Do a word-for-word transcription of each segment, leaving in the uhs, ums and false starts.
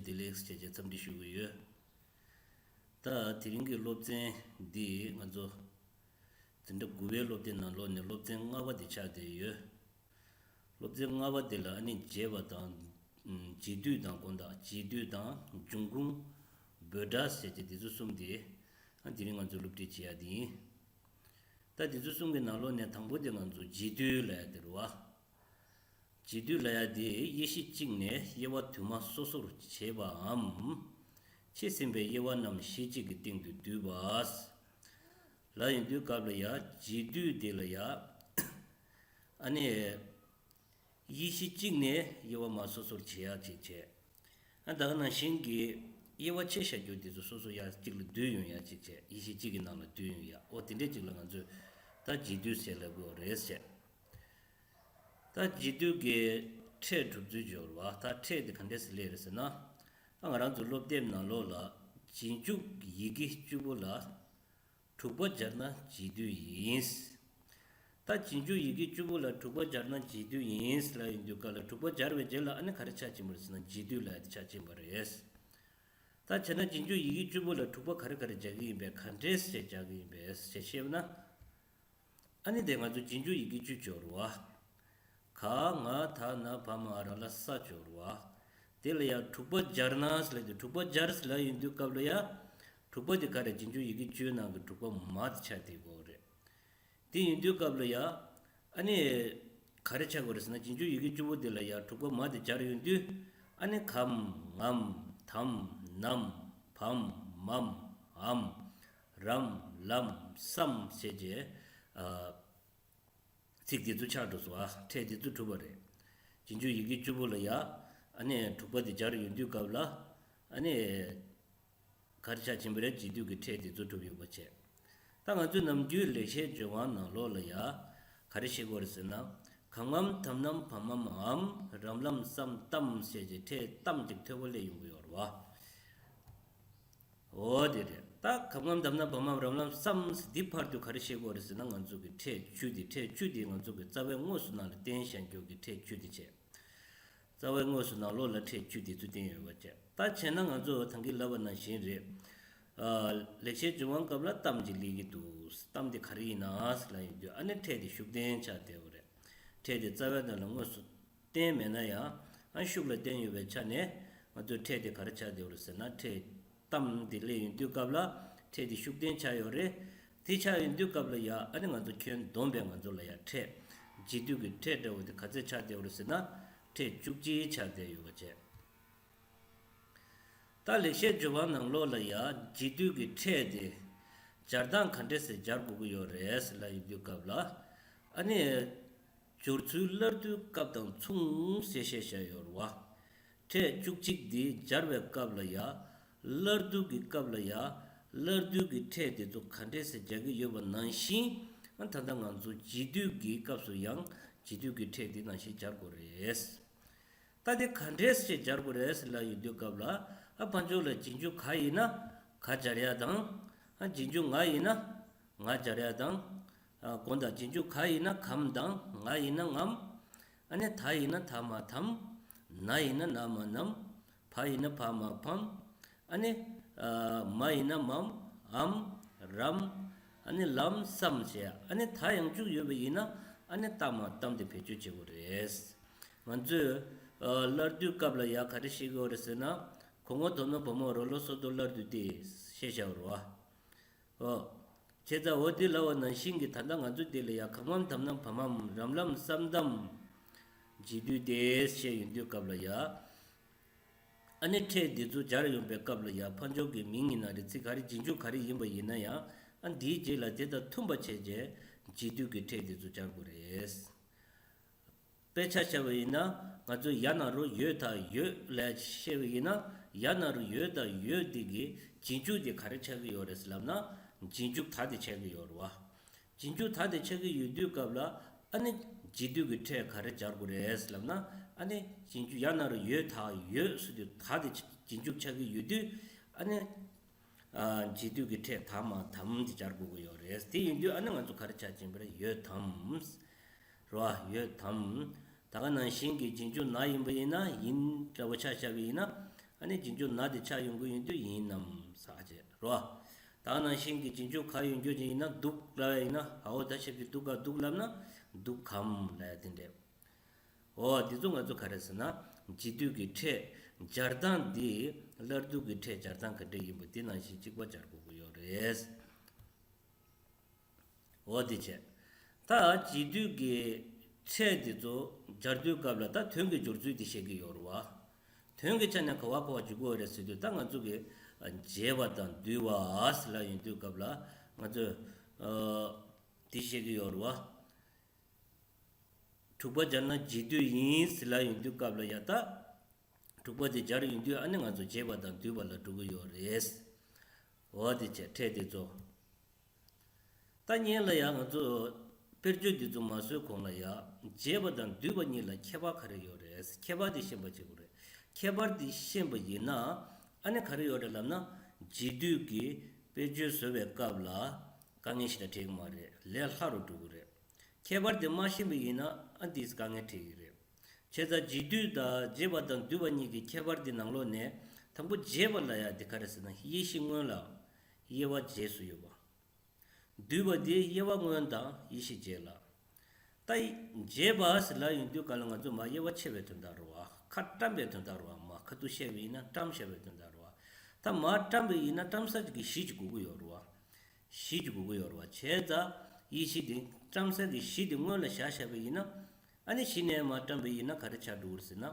བདེ་ལེགས་བྱས་བྱས་འཚམས་འདྲི་ཞུ་གི་ཡོད། ད་དེ་རིང་གི་སློབ་ཚན་འདི་ང་ཚོ་འཛིན་གྲྭ་དགུ་པའི་སློབ་དེབ་ནང་ལོགས་ནས་སློབ་ཚན་ལྔ་པ་དེ་ཆགས་བསྡད་ཡོད། སློབ་ཚན་ལྔ་པ་དེ་ལ་ཨ་ནི་རྒྱས་པ་དང་། ཨམ། རྒྱས་བསྡུས་དང་དགོངས་དག་རྒྱས་བསྡུས་དང་འབྱུང་ཁུངས། འབོད་སྒྲ་ཟེར་གྱི་དེ་ཚོ་གསུམ་དེ། ཨ། དེ་རིང་ང་ཚོ་སློབ་ཁྲིད་བྱེད་ཡ་དེ་ཡིན། ད་དེ་ཚོ་གསུམ་གྱི་ནང་ལོགས་ནས་དང་པོ་དེ་ང་ཚོ་རྒྱས་བསྡུས་ལབ་ཡ་དེ་རེད་བ། རྒྱས་བསྡུས་ལབ་ཡ་དེ་དབྱེ་གཞི་གཅིག་ནས་དབྱེ་བ་དུ་མ་སོ་སོར་ཕྱེ་བའམ། ཕྱེ་ཟིན་པའི་དབྱེ་བ་རྣམས་གཞི་གཅིག་གི་སྟེང་དུ་བསྡུས་པ། ལབ་ཡོང་དུས་སྐབས་ལ་ཡ་རྒྱས་བསྡུས་དེ་ལ་ཡ། ཨ་ནི། དབྱེ་གཞི་གཅིག་ནས་དབྱེ་བ་མ་སོ་སོར་ཕྱེ་ཡ་གཅིག་བྱས། ཨ། ད་ག་ནང་བཞིན་གྱི་དབྱེ་བ་ཕྱེ་བཞག་རྒྱུ་དེ་ཚོ་སོ་སོ་ཡ་གཅིག་ལ་བསྡུས་ཡོང་ཡ་གཅིག་བྱས། དབྱེ་གཞི་གཅིག་གི་ནང་ལ་བསྡུས་ཡོང་ཡ། འོ་དེ་འདྲས་གཅིག་ལ་ང་ཚོས་ད་རྒྱས་བསྡུས་ཟེར་ལབ་དགོས་རེད་ཟེར། ད་རྒྱས་བསྡུས་ཀྱི་ཕྲད་གྲུབ་ཚུལ་སྦྱོར་བ། ད་ཕྲད་དེ་ག་འདྲས་སེ་སླེབས་རེད་ཟེར་ན། ཨ། ང་རང་ཚོ་སློབ་དེབ་ནང་ལོགས་ལ་རྗེས་འཇུག་ཡི་གེ་བཅུ་པོ་ལ་དྲུག་པ་སྦྱར་ན་རྒྱས་བསྡུས་ཡིན། ད་རྗེས་འཇུག་ཡི་གེ་བཅུ་པོ་ལ་དྲུག་པ་སྦྱར་ན་རྒྱས་བསྡུས་ཡིན་ལབ་ཡོང་དུས་སྐབས་ལ་དྲུག་པ་སྦྱར་བའི་རྗེས་ལ་ཨ་ནི་ག་རེ་ཆགས་ཀྱིན་པ་རེད་ཟེར་ན་རྒྱས་བསྡུས་ལབ་ཡ་དེ་ཆགས་ཀྱིན་པ་རེད། ད་བྱས་ན་རྗེས་འཇུག་ཡི་གེ་བཅུ་པོ་ལ་དྲུག་པ་ག་རེ་ག་རེ་སྦྱར་གྱི་ཡིན་པས། ག་འདྲས་སེ་སྦྱར་གྱི་ཡིན་པས་ཞེས་བཤད་པ་ན། ཨ་ནི་དེ་ང་ཚོ་རྗེས་འཇུག་ཡི་གེ་བཅུ་སྦྱོར་བ། ག་ང་ད་ན་བ་མ་ར་ལ་ས་སྦྱོར་བ། དེ་ལ་ཡང་དྲུག་པ་སྦྱར་ན་ཟེར་ལབ་དུས་དྲུག་པ་སྦྱར་ཟེར་ལབ་ཡོང་དུས་སྐབས་ལ་ཡ། དྲུག་པ་དེ་ག་རེ་རྗེས་འཇུག་ཡི་གེ་བཅུའི་ནང་གི་དྲུག་པ་མ་དེ་ཆགས་བསྡད་ཀྱི་ཡོད་རེད། དེ་ཡིན་དུས་སྐབས་ལ་ཡ། ཨ་ནི། ག་རེ་ཆགས་དགོས་རེད་ཟེར་ན་རྗེས་འཇུག་ཡི་གེ་བཅུ་པོ་དེ་ལ་ཡ་དྲུག་པ་མ་དེ་སྦྱར་ཡོང་དུས། ཨ་ནི་གམ། ངམ། དམ། ནམ། བམ། མམ། འམ། རམ། ལམ། སམ་ཞེས་བྱས། ཨ། ཚིག་དེ་ཚོ་ཆགས་འགྲོ་སོང་། ཨ། ཕྲད་དེ་ཚོ་གྲུབ་པ་རེད། རྗེས་འཇུག་ཡི་གེ་བཅུ་པོ་ལ་ཡ། ཨ་ནི་དྲུག་པ་དེ་སྦྱར་ཡོང་དུས་སྐབས་ལ། ཨ་ནི། ག་རེ་ཆགས་ཕྱིན་པ་རེད། རྗེས་བསྡུས་ཀྱི་ཕྲད་དེ་ཚོ་གྲུབ་ཡོད་པ་བྱས། ད་ང་ཚོས་ནམ་རྒྱུན་ལེགས་བཤད་ལྗོན་དབང་ནང་ལོགས་ལ་ཡ། ག་རེ་བཤད་ཀྱི་ཡོད་རེད་ཟེར་ན། གམ་ངམ་དམ་ནམ་བམ་མམ་འམ། རམ་ལམ་སམ་ཏམ་ཞེས་བྱས་ཕྲད་ཏམ་གཅིག་མཐོ་པོ་སླེབས་ཡོང་གི་ཡོད་རེད་བ། འོ་དེ་རེད། ད་གམ་ངམ་དམ་ནམ་བམ་མམ་རམ་ལམ་སམ་འདི་བར་དུ་ག་རེ་བཤད་ཀྱི་ཡོད་རེད་ཟེར་ན། ང་ཚོ་གི་ཕྲད་བཅུ་དེ། ཕྲད་བཅུ་དེ་ང་ཚོ་གི་རྩ་བའི་དངོས་སུ་ནང་ལ་བསྟན་བཞག་རྒྱུ་གི་ཕྲད་བཅུ་དེ་བྱས། རྩ་བའི་དངོས་སུ་ནང་ལོགས་ལ་ཕྲད་བཅུ་དེ་ཚོ་བསྟན་ཡོད་པ་བྱས། ད་བྱས་ན་ང་ཚོ་ད་གིན་ལབ་པ་ནང་བཞིན་རེད། ཨ། ལེགས་བཤད་ལྗོན་དབང་སྐབས་ལ་ཏམ་གཅིག་སླེབས་ཀྱི་འདུག་ཏམ་དེ་ག་རེ་ཡིན་ན་ཟེར་ལབ་ཡོང་དུས། ཨ་ནི་ཕྲད་དེ་ཤུགས་བསྟན་ཆགས་བསྡད་ཡོད་རེད། ཕྲད་དེ་རྩ་བའི་ནང་ལ་དངོས་སུ་བསྟན་མེད་ན་ཡང་། ཨ། ཤུགས་ལ་བསྟན་ཡོད་པའི་ཆ་ནས་ང་ཚོའི་ཕྲད་དེ་ག་རེ་ཆགས་བསྡད་ཡོད་རེད་ཟེར་ན། ཕྲད་ཏམ་དེ་སླེབས་ཡོང་དུས་སྐབས་ལ་ཕྲད་དེ་ཤུགས་བསྟན་ཆགས་ཡོད་རེད། དེ་ཆགས་ཡོང་དུས་སྐབས་ལ་ཡ། ཨ་ནི་ང་ཚོ་ཁྱོན་བསྡོམས་པས་ང་ཚོ་ལ་ཡ་ཕྲད། རྗེས་བསྡུས་ཀྱི་ཕྲད་འདྲ་བོ་དེ་ག་ཚད་ཆགས་བསྡད་ཡོད་རེད་ཟེར་ན། ཕྲད་བཅུ་གཅིག་ཆགས་བསྡད་ཡོད་པ་བྱས། ད་ལེགས་བཤད་ལྗོན་དབང་ནང་ལོགས་ལ་ཡ་རྗེས་བསྡུས་ཀྱི་ཕྲད་དེ་སྦྱར་སྟངས་ག་འདྲས་སེ་སྦྱར་དགོས་ཀྱི་ཡོད་རེད་ཟེར་ལབ་ཡོང་དུས་སྐབས་ལ། ཨ་ནི། སྦྱོར་ཚུལ་སླར་བསྡུའི་སྐབས་དང་མཚུངས་ཞེས་བཤད་བཞག་ཡོད་རེད་བ། ཕྲད་བཅུ་གཅིག་འདི་སྦྱར་བའི་སྐབས་ལ་ཡ། སླར་བསྡུ་གི་སྐབས་ལ་ཡ། སླར་བསྡུ་གི་ཕྲད་དེ་ཚོ་ག་འདྲས་སེ་སྦྱར་གྱི་ཡོད་པ་ནང་བཞིན། ད་ལྟ་ང་ཚོ་རྗེས་བསྡུས་ཀྱི་སྐབས་སུ་ཡང་རྗེས་བསྡུས་ཀྱི་ཕྲད་དེ་ནང་བཞིན་སྦྱར་དགོས་རེད། ད་དེ་ག་འདྲས་སེ་སྦྱར་དགོས་རེད་ཟེར་ལབ་ཡོང་དུས་སྐབས་ལ། ཨ། ཕར་ཕྱོགས་ལ་རྗེས་འཇུག་ག་ཡིན་ན་ག་སྦྱར་ཡ་དང་། ཨ། རྗེས་འཇུག་ང་ཡིན་ན་ང་སྦྱར་ཡ་དང་། ཨ། དགོངས་དག་རྗེས་འཇུག་ག་ཡིན་ན་གམ་དང་། ང་ཡིན་ན་ངམ། ཨ་ནི་ད་ཡིན་ན་ད་མ་དམ། ན་ཡིན་ན་ན་མ་ནམ། བ་ཡིན་ན་བ་མ་བམ། ཨ་ནི། ཨ། མ་ཡིན་ན་མམ། འམ། རམ། ཨ་ནི་ལམ་སམ་བྱས། ཨ་ནི་ད་ཡང་བཅུག་ཡོད་པ་ཡིན་ན། ཨ་ནི་ཏ་མ་ཏམ་དེ་བེད་སྤྱོད་བྱེད་དགོས་རེད། ང་ཚོས། ཨ། སླར་བསྡུའི་སྐབས་ལ་ཡ་ག་རེ་བཤད་ཀྱི་ཡོད་རེད་ཟེར་ན། གོ་ངོ་དོ་ནོ་བོ་མོ་རོ་ལོ་སོ་དོ་སླར་བསྡུ་སྟེ་ཞེས་བྱ་བ་རེད་བ། ཨོ། བྱས་ཙང་འོ་དེ་ལབ་པ་ནང་བཞིན་གྱི་ད་ལྟ་ང་ཚོ་འདི་ལ་ཡ་གམ་ངམ་དམ་ནམ་བམ་མམ་རམ་ལམ་སམ་ཏམ། རྗེས་བསྡུས་ཏེ་བཤད་ཡོང་དུས་སྐབས་ལ་ཡ། ཨ་ནི་ཕྲད་འདི་ཚོ་སྦྱར་ཡོང་པའི་སྐབས་ལ་ཡ། ཕར་ཕྱོགས་ཀྱི་མིང་ཡིན་ན་རེད། ཚིག་ག་རེ་རྗེས་འཇུག་ག་རེ་ཡིན་པ་ཡིན་ན་ཡང་། ཨ། འདིའི་རྗེས་ལ་དེ་དང་མཐུན་པ་བྱས་རྗེས་རྗེས་བསྡུས་ཀྱི་ཕྲད་འདི་ཚོ་སྦྱར་དགོས་རེད། དཔེ་ཆ་བཞག་པ་ཡིན་ན། ང་ཚོས་ཡ་ན་རོ་ཡོད་ད་ཡོད་ལབ་བཤད་པ་ཡིན་ན། ཡ་ན་རོ་ཡོད་ད་ཡོད་འདི་གི་རྗེས་འཇུག་དེ་ག་རེ་ཆགས་ཀྱི་ཡོད་རེད་ཟེར་ལབ་ན། རྗེས་འཇུག་ད་དེ་ཆགས་ཀྱི་ཡོད་རེད་བ། རྗེས་འཇུག་ད་དེ་ཆགས་ཀྱི་ཡོད་དུས་སྐབས་ལ། ཨ་ནི་རྗེས་བསྡུས་ཀྱི་ཕྲད་ག་རེ་སྦྱར་དགོས་རེད་ཟེར་ལབ་ན། ཨ་ནི་རྗེས་འཇུག་ཡ་ན་རོ་ཡོད་ད་ཡོད་ཟེར་དུས་ད་དེ་རྗེས་འཇུག་ཆགས་ཀྱི་ཡོད་དུས། ཨ་ནི། ཨ། རྗེས་བསྡུས་ཀྱི་ཕྲད་ད་མ་དམ་དེ་སྦྱར་དགོས་ཀྱི་ཡོད་རེད། དེ་ཡིན་དུས་ཨ་ནི་ང་ཚོ་ག་རེ་ཆགས་ཀྱིན་པ་རེད། ཡོད་དམ། རེད་བ། ཡོད་དམ། ད་ག་ནང་བཞིན་གྱི་རྗེས་འཇུག་ན་ཡིན་པ་ཡིན་ན། ཡིན་འདྲ་བོ་ཆ་བཞག་པ་ཡིན་ན། ཨ་ནི་རྗེས་འཇུག་ན་དེ་ཆགས་ཡོང་གི་ཡོད་དུས་ཡིན་ནམ་ཟེར་བྱས་རོ། ད་ནང་བཞིན་གྱི་རྗེས་འཇུག་ག་ཡོད་རྒྱུ་ཅིག་ཡིན་ན་འདུག་ལབ་ཡ་ཡིན་ན་འ་འོ་ད་ཞབས་ཀྱུ་འདུག་ག་འདུག་ལབ་ན་འདུག་གམ་ལབ་ཡ་དེ་འདྲས། འོ་དེ་ཚོ་ང་ཚོ་ག་རེ་ཟེར་ན་རྗེས་ཟློས་ཀྱི་ཕྲད་སྦྱར་སྟངས་འདི་སླར་བསྡུ་གི་ཕྲད་སྦྱར་སྟངས་ག་འདྲས་ཡིན་པ་དེ་ནང་བཞིན་གཅིག་པ་སྦྱར་དགོས་ཀྱི་ཡོད་རེད། འོ་དེ་བྱས། ད་རྗེས་ཟློས་ཀྱི་ཕྲད་དེ་ཚོ་སྦྱར་དུས་སྐབས་ལ་ད་དོན་གྱི་སྦྱོར་ཚུལ་དེ་བཤད་ཀྱི་ཡོད་རེད་བ། དོན་གྱི་ཆ་ནས་ག་བ་ག་བ་འཇུག་དགོས་རེད་ཟེར་དུས་ད་ང་ཚོ་གི་རྗེས་པ་དང་བསྡུས་པ་ཟེར་ལབ་ཡོང་དུས་སྐབས་ལ་ང་ཚོས་དེ་བཤད་ཀྱི་ཡོད་རེད་བ། དྲུག་པ་སྦྱར་ན་རྗེས་ཟློས་ཡིན་ཟེར་ལབ་ཡོང་དུས་སྐབས་ལ་ཡ་ད། དྲུག་པ་དེ་སྦྱར་ཡོང་དུས་ཨ་ནི་ང་ཚོ་རྗེས་པ་དང་བསྡུས་པ་ལ་འགྲོ་གི་ཡོད་རེད། འོ་དེ་བྱས་ཕྲད་དེ་ཚོ། ད་སྔོན་ལ་ཡང་ང་ཚོ་དཔེར་བརྗོད་འདི་ཚོ་མ་བཟོས་གོང་ལ་ཡང་རྗེས་པ་དང་བསྡུས་པ་གཉིས་ལ་ཁྱད་པར་ག་རེ་ཡོད་རེད། ཁྱད་པར་དེ་ཤེས་པ་བྱེད་དགོས་རེད། ཁྱད་པར་དེ་ཤེས་པ་ཡིན་ན་ཨ་ནི་ག་རེ་ཡོད་རེད་ལབ་ན་རྗེས་ཟློས་ཀྱི་དཔེར་བརྗོད་བཟོ་བའི་སྐབས་ལ་དཀའ་ངལ་ཞིག་དང་འཕྲད་ཀྱི་མ་རེད། ལས་སླ་རུ་འགྲོ་གི་རེད། ཁྱད་པར་དེ་མ་ཤེས་པ་ཡིན་ན་ཨ་འདིས་དཀའ་ངལ་འཕྲད་ཀྱི་རེད། བྱས་ཙང་རྗེས་ཟློས་དང་རྗེས་པ་དང་བསྡུས་པ་གཉིས་ཀྱི་ཁྱད་པར་དེ་ནང་ལོགས་ནས་དང་པོ་རྗེས་པ་ལབ་ཡ་དེ་ག་རེ་ཟེར་ན་དབྱེ་གཞི་སྔོན་ལ་དབྱེ་བ་རྗེས་སུ་ཡོད་པ། བསྡུས་པ་དེ་དབྱེ་བ་སྔོན་དང་དབྱེ་གཞི་རྗེས་ལ། ད་རྗེས་པ་ཟེར་ལབ་ཡོང་དུས་ག་ལ་ང་ཚོ་མ་དབྱེ་བ་ཕྱེ་བའི་དོན་དག་རེད་བ། ཁ་བཀྲམ་པའི་དོན་དག་རེད་བ། མ་ཁ་ཐུག་བཤད་པ་ཡིན་ན་བཀྲམ་བཞག་པའི་དོན་དག་རེད་བ། ད་མ་བཀྲམ་པ་ཡིན་ན་བཀྲམ་ས་ཅིག་གི་གཞི་ཅིག་དགོས་ཀྱི་ཡོད་རེད་བ། གཞི་ཅིག་དགོས་ཀྱི་ཡོད་རེད་བ། བྱས་ཙང་དབྱེ་གཞི་དེ་བཀྲམ་ས་གི་གཞི་དེ་སྔོན་ལ་བཞག་བཞག་པ་ཡིན་ན་ཨ་ནི་གཞི་ནས་མ་བཀྲམ་པ་ཡིན་ན་ག་རེ་ཆགས་འགྲོ་གི་རེད་ཟེར་ན། ཨ།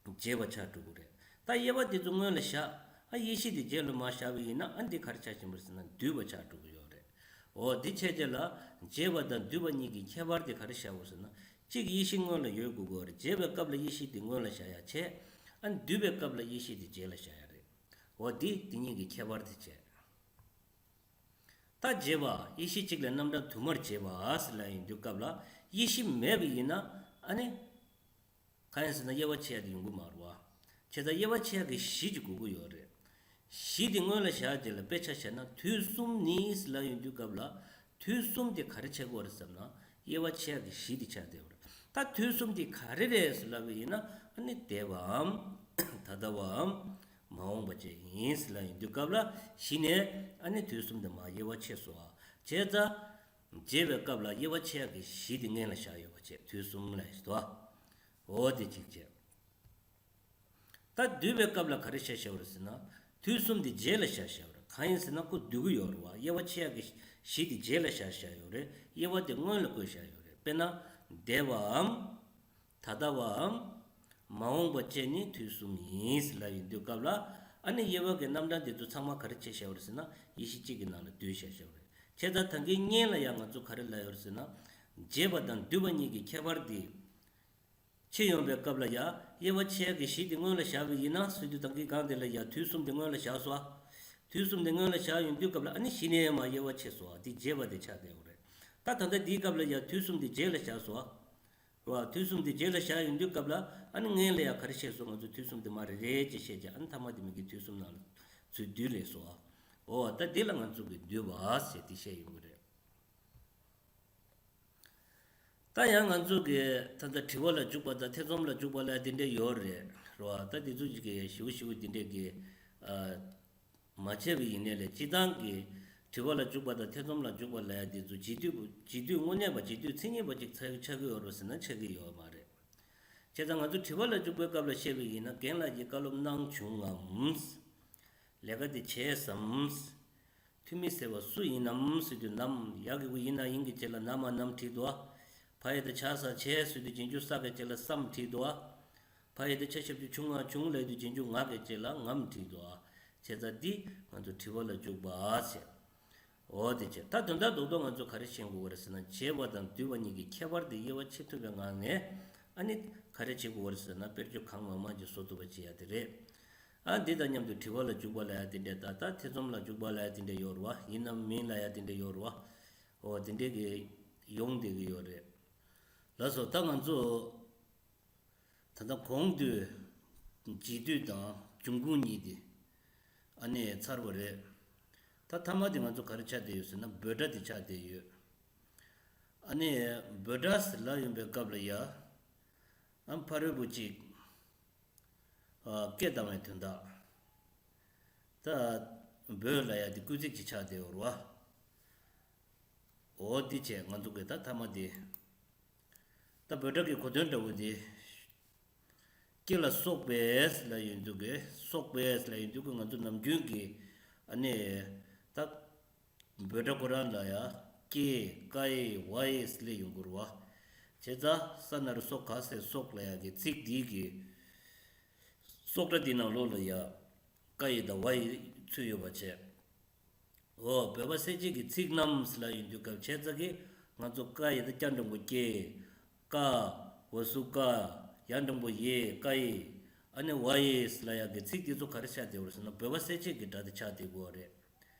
རྗེས་པ་ཆགས་འགྲོ་གི་རེད། ད་དབྱེ་བ་དེ་ཚོ་སྔོན་ལ་བཞག་ཨ་དབྱེ་གཞི་དེ་རྗེས་ལ་མ་བཞག་པ་ཡིན་ན་ཨ་འདི་ག་རེ་ཆགས་ཀྱི་ཡོད་རེད་ཟེར་ན་བསྡུས་པ་ཆགས་འགྲོ་གི་ཡོད་རེད། འོ་འདི་བྱས་རྗེས་ལ་རྗེས་པ་དང་བསྡུས་པ་གཉིས་ཀྱི་ཁྱད་པར་དེ་ག་རེ་བཞག་དགོས་ཟེར་ན་གཅིག་དབྱེ་གཞི་སྔོན་ལ་ཡོད་དགོས་ཀྱི་ཡོད་རེད། རྗེས་པའི་སྐབས་ལ་དབྱེ་གཞི་དེ་སྔོན་ལ་བཞག་ཡ་བྱས་ཨ་བསྡུས་པའི་སྐབས་ལ་དབྱེ་གཞི་དེ་རྗེས་ལ་བཞག་ཡ་རེད། འོ་འདི་དེ་གཉིས་ཀྱི་ཁྱད་པར་དེ་བྱས། ད་རྗེས་པ་དབྱེ་གཞི་གཅིག་ལས་རྣམ་གྲངས་དུ་མར་བྱེད་པ་ཟེར་ལབ་ཡོང་དུས་སྐབས་ལ་དབྱེ་གཞི་མེད་པ་ཡིན་ན་ཨ་ནི། གང་ཡིན་ཟེར་ན་དབྱེ་བ་ཕྱེ་ཡ་དེ་ཡོང་གི་མ་རེད་བ། བྱས་ཙང་དབྱེ་བ་ཕྱེ་ཡ་གི་གཞི་ཅིག་དགོས་ཀྱི་ཡོད་རེད། གཞི་དེ་སྔོན་ལ་བཞག་རྗེས་ལ་དཔེ་ཆ་བཞག་ན་དུས་གསུམ་ནི་ཟེར་ལབ་ཡོང་དུས་སྐབས་ལ་དུས་གསུམ་དེ་ག་རེ་ཆགས་ཀྱི་ཡོད་རེད་ཟེར་ན་དབྱེ་བ་ཕྱེ་ཡ་གི་གཞི་དེ་ཆགས་བསྡད་ཡོད་རེད། ད་དུས་གསུམ་དེ་ག་རེ་རེད་ཟེར་ལབ་པ་ཡིན་ན་ཨ་ནི་འདས་པའམ་ད་ལྟ་བའམ་མ་འོངས་པ་བཅས་ཡིན་ཟེར་ལབ་ཡོང་དུས་སྐབས་ལ་གཞི་ནས་ཨ་ནི་དུས་གསུམ་དེ་མར་དབྱེ་བ་ཕྱེ་སོང་བ། བྱས་ཙང་རྗེས་པའི་སྐབས་ལ་དབྱེ་བ་ཕྱེ་ཡ་གི་གཞི་དེ་སྔོན་ལ་བཞག་ཡོད་པ་བྱས་དུས་གསུམ་ལ་ཡོད་དོ། འོ་དེ་གཅིག་བྱས། ད་བསྡུས་པའི་སྐབས་ལ་ག་རེ་བྱས་བཞག་པ་རེད་ཟེར་ན། དུས་གསུམ་དེ་རྗེས་ལ་བཞག་བཞག་པ་རེད། གང་ཡིན་ཟེར་ན་ཁོ་བསྡུ་གི་ཡོད་རེད་བ། དབྱེ་བ་ཕྱེ་ཡག་གི་གཞི་དེ་རྗེས་ལ་བཞག་བཞག་ཡོད་རེད། དབྱེ་བ་དེ་སྔོན་ལ་བཀོད་བཞག་ཡོད་རེད། དཔེར་ན། འདས་པའམ། ད་ལྟ་བའམ། མ་འོངས་པ་བཅས་ནི་དུས་གསུམ་ཡིན་ཟེར་ལབ་ཡོང་དུས་སྐབས་ལ། ཨ་ནི་དབྱེ་བ་གི་རྣམ་གྲངས་དེ་ཚོ་ཚང་མ་ག་རེ་བྱས་བཞག་པ་རེད་ཟེར་ན་དབྱེ་གཞི་གཅིག་གི་ནང་ལ་བསྡུས་བཞག་བཞག་པ་རེད། བྱས་ཙང་ད་གིན་སྔོན་ལ་ཡང་ང་ཚོ་ག་རེ་ལབ་ཡོད་རེད་ཟེར་ན། རྗེས་པ་དང་བསྡུས་པ་གཉིས་ཀྱི་ཁྱད་པར་དེ། ཕྱེ་ཡོང་པའི་སྐབས་ལ་ཡ། དབྱེ་བ་ཕྱེ་ཡག་གི་གཞི་དེ་སྔོན་ལ་བཞག་པ་ཡིན་ན་ཟེར་དུས་ད་གིན་གང་དེ་ལ་ཡ་དུས་གསུམ་དེ་སྔོན་ལ་བཞག་སོང་ཨ། དུས་གསུམ་དེ་སྔོན་ལ་བཞག་ཡོང་དུས་སྐབས་ལ་ཨ་ནི་གཞི་ནས་མར་དབྱེ་བ་ཕྱེ་སོང་ཨ། དེ་རྗེས་པ་དེ་ཆགས་བསྡད་ཡོད་རེད། ད་ད་ལྟ་འདིའི་སྐབས་ལ་ཡ་དུས་གསུམ་དེ་རྗེས་ལ་བཞག་སོང་ཨ། རེད་བ། དུས་གསུམ་དེ་རྗེས་ལ་བཞག་ཡོང་དུས་སྐབས་ལ་ཨ་ནི་སྔོན་ལ་ཡ་ག་རེ་བཤད་སོང་། ང་ཚོ་དུས་གསུམ་དེ་མར་རེ་རེ་བྱས་བཤད་ཀྱང་ཨ་ནི་ཐ་མ་དེ་མིག་གི་དུས་གསུམ་ནང་ལ་ཚུར་བསྡུས་སླེབས་སོང་ཨ། འོ་ད་འདི་ལ་ང་ཚོ་གི་བསྡུས་པ་ཟེར་དེ་བཤད་ཡོང་གི་རེད། ད་ཡང་ང་ཚོ་གི་ད་ལྟ་དྲི་བ་ལ་འཇུག་པ་དང་ཐེ་ཚོམ་ལ་འཇུག་པ་ལ་དེ་འདྲས་ཡོད་རེད། རེད་བ། ད་དེ་ཚོ་ཅིག་གི་ཞིབ་ཞིབ་དེ་འདྲས་ཀྱི་ཨ། མ་བྱས་པ་ཡིན་ནའི་ལས་སྤྱིར་བཏང་གི་དྲི་བ་ལ་འཇུག་པ་དང་ཐེ་ཚོམ་ལ་འཇུག་པ་ལབ་ཡ་དེ་ཚོ་རྗེས་ཟློས་རྗེས་ཟློས་དངོས་གནས་པ་རྗེས་ཟློས་མཚན་ཉིད་པ་ཅིག་ཆགས་ཆགས་ཀྱི་ཡོད་རེད་ཟེར་ན་ཆགས་ཀྱི་ཡོད་མ་རེད། བྱས་ཙང་ང་ཚོ་དྲི་བ་ལ་འཇུག་པའི་སྐབས་ལ་བཤད་པ་ཡིན་ན་རྒན་ལགས་ཀྱིས་བཀའ་སློབ་གནང་བྱུང་ངམ། ལས་ཀ་དེ་བྱས་སམ། འཐུས་མི་ཟེར་བ་སུ་ཡིན་ནམ་ཟེར་དུས་ནམ། ཡ་གི་གུ་ཡིན་ན་ཡིན་གྱི་རྗེས་ལ་ན་མ་ནམ་བྲིས་འདུག་ཨ། ཕ་ཡི་དེ་ཆ་ས་བྱས་ཟེར་དུས་རྗེས་འཇུག་ས་གི་རྗེས་ལ་སམ་བྲིས་འདུག་ཨ། ཕ་ཡི་དེ་ཆ་ཞབས་ཀྱུ་ཆུང་ང་བྱུང་ལབ་དུས་རྗེས་འཇུག་ང་གི་རྗེས་ལ་ངམ་བྲིས་འདུག་ཨ། བྱས་ཙང་འདི་ང་ཚོ་དྲི་བ་ལ་འཇུག་པ་ཟེར། འོ་དེ་བྱས། ད་དོན་དག་རྡོག་རྡོག་ང་ཚོ་ག་རེ་ཤེས་དགོས་པ་རེད་ཟེར་ན་རྗེས་པ་དང་བསྡུས་པ་གཉིས་ཀྱི་ཁྱད་པར་དེ་དབྱེ་བ་ཕྱེ་ཐུབ་པའི་ངང་ནས་ཨ་ནི་ག་རེ་བྱེད་དགོས་པ་རེད་ཟེར་ན་དཔེར་བརྗོད་གང་མང་མང་ཅིག་བཟོ་ཐུབ་པ་བྱེད་ཡ་དེ་རེད། ཨ་འདི་དང་མཉམ་དུ་དྲི་བ་ལ་འཇུག་པ་ལབ་ཡ་དེ་འདྲས་ད་ལྟ་ཐེ་ཚོམ་ལ་འཇུག་པ་ལབ་ཡ་དེ་འདྲས་ཡོད་རེད་བ། ཡིན་ནམ་མིན་ལབ་ཡ་དེ་འདྲས་ཡོད་རེད་བ། འོ་དེ་འདྲས་ཀྱི་ཡོང་བསྡད་ཀྱི་ཡོད་རེད། ལགས་སོ། ད་ང་ཚོ་ད་ལྟ་གོང་དུ་རྗེས་ཟློས་དང་འབྱུང་ཁུངས་གཉིས་དེ་ཨ་ནི་ཚར་བ་རེད། ད་མཐའ་མ་དེ་ང་ཚོ་ག་རེ་ཆགས་བསྡད་ཡོད་ཟེར་ན་འབོད་སྒྲ་དེ་ཆགས་བསྡད་ཡོད། ཨ་ནི་འབོད་སྒྲ་ཟེར་ལབ་ཡོང་པའི་སྐབས་ལ་ཡ། ཨ་ཕ་རོལ་པོ་གཅིག་ཨ། སྐད་བཏང་བའི་དོན་དག་ད་བོད་ལབ་ཡ་དེ་སྐུལ་ཚིག་ཅིག་ཆགས་བསྡད་ཡོད་རེད་བ། འོ་དེ་བྱས་ང་ཚོ་གི་ད་མཐའ་མ་དེ། ད་བོད་སྒྲ་གི་གོ་དོན་འདྲ་བོ་དེ། སྐྱེ་ལ་སོགས་པས་ལབ་ཡོང་དུས་ཀྱི་སོགས་པས་ལབ་ཡོང་དུས་ཀྱི་ང་ཚོ་ནམ་རྒྱུན་གྱི་ཨ་ནི་ད་བོད་སྒྲ་ཁོ་རང་ལ་ཡ་ཀྱེ་ཀའི་ཝའི་ལབ་ཡོང་གི་རེད་བ། བྱས་ཙང་ས་ན་རོ་སོ་ག་སའི་སོགས་ལབ་ཡ་གི་ཚིག་འདི་གི་སོགས་སྒྲ་འདི་ནང་ལོགས་ལ་ཡ་ཀའི་དང་ཝའི་ཚུད་ཡོད་པ་བྱས། འོ། བོད་པ་གསལ་བྱེད་ཀྱི་ཚིག་རྣམས་ལབ་ཡོང་དུས་སྐབས་བྱས་ཙང་གི་ང་ཚོ་ཀ་ཡི་ད་ཀྱ་འགྲེང་བུ་ཀྱེ། ཀ། འོ་སུ་ཀ། ཡ་འགྲེང་བུ་ཡེ་ཀ་ཡེ། ཨ་ནི་ཝ་ཡེ་ལབ་ཡག་གི་ཚིག་དེ་ཚོ་ག་རེ་ཆགས་བསྡད་ཡོད་རེད་ཟེར་ན་བོད་པ་གསལ་བྱེད་ཀྱི་སྒྲ་དེ་ཆགས་བསྡད་ཡོད་རེད།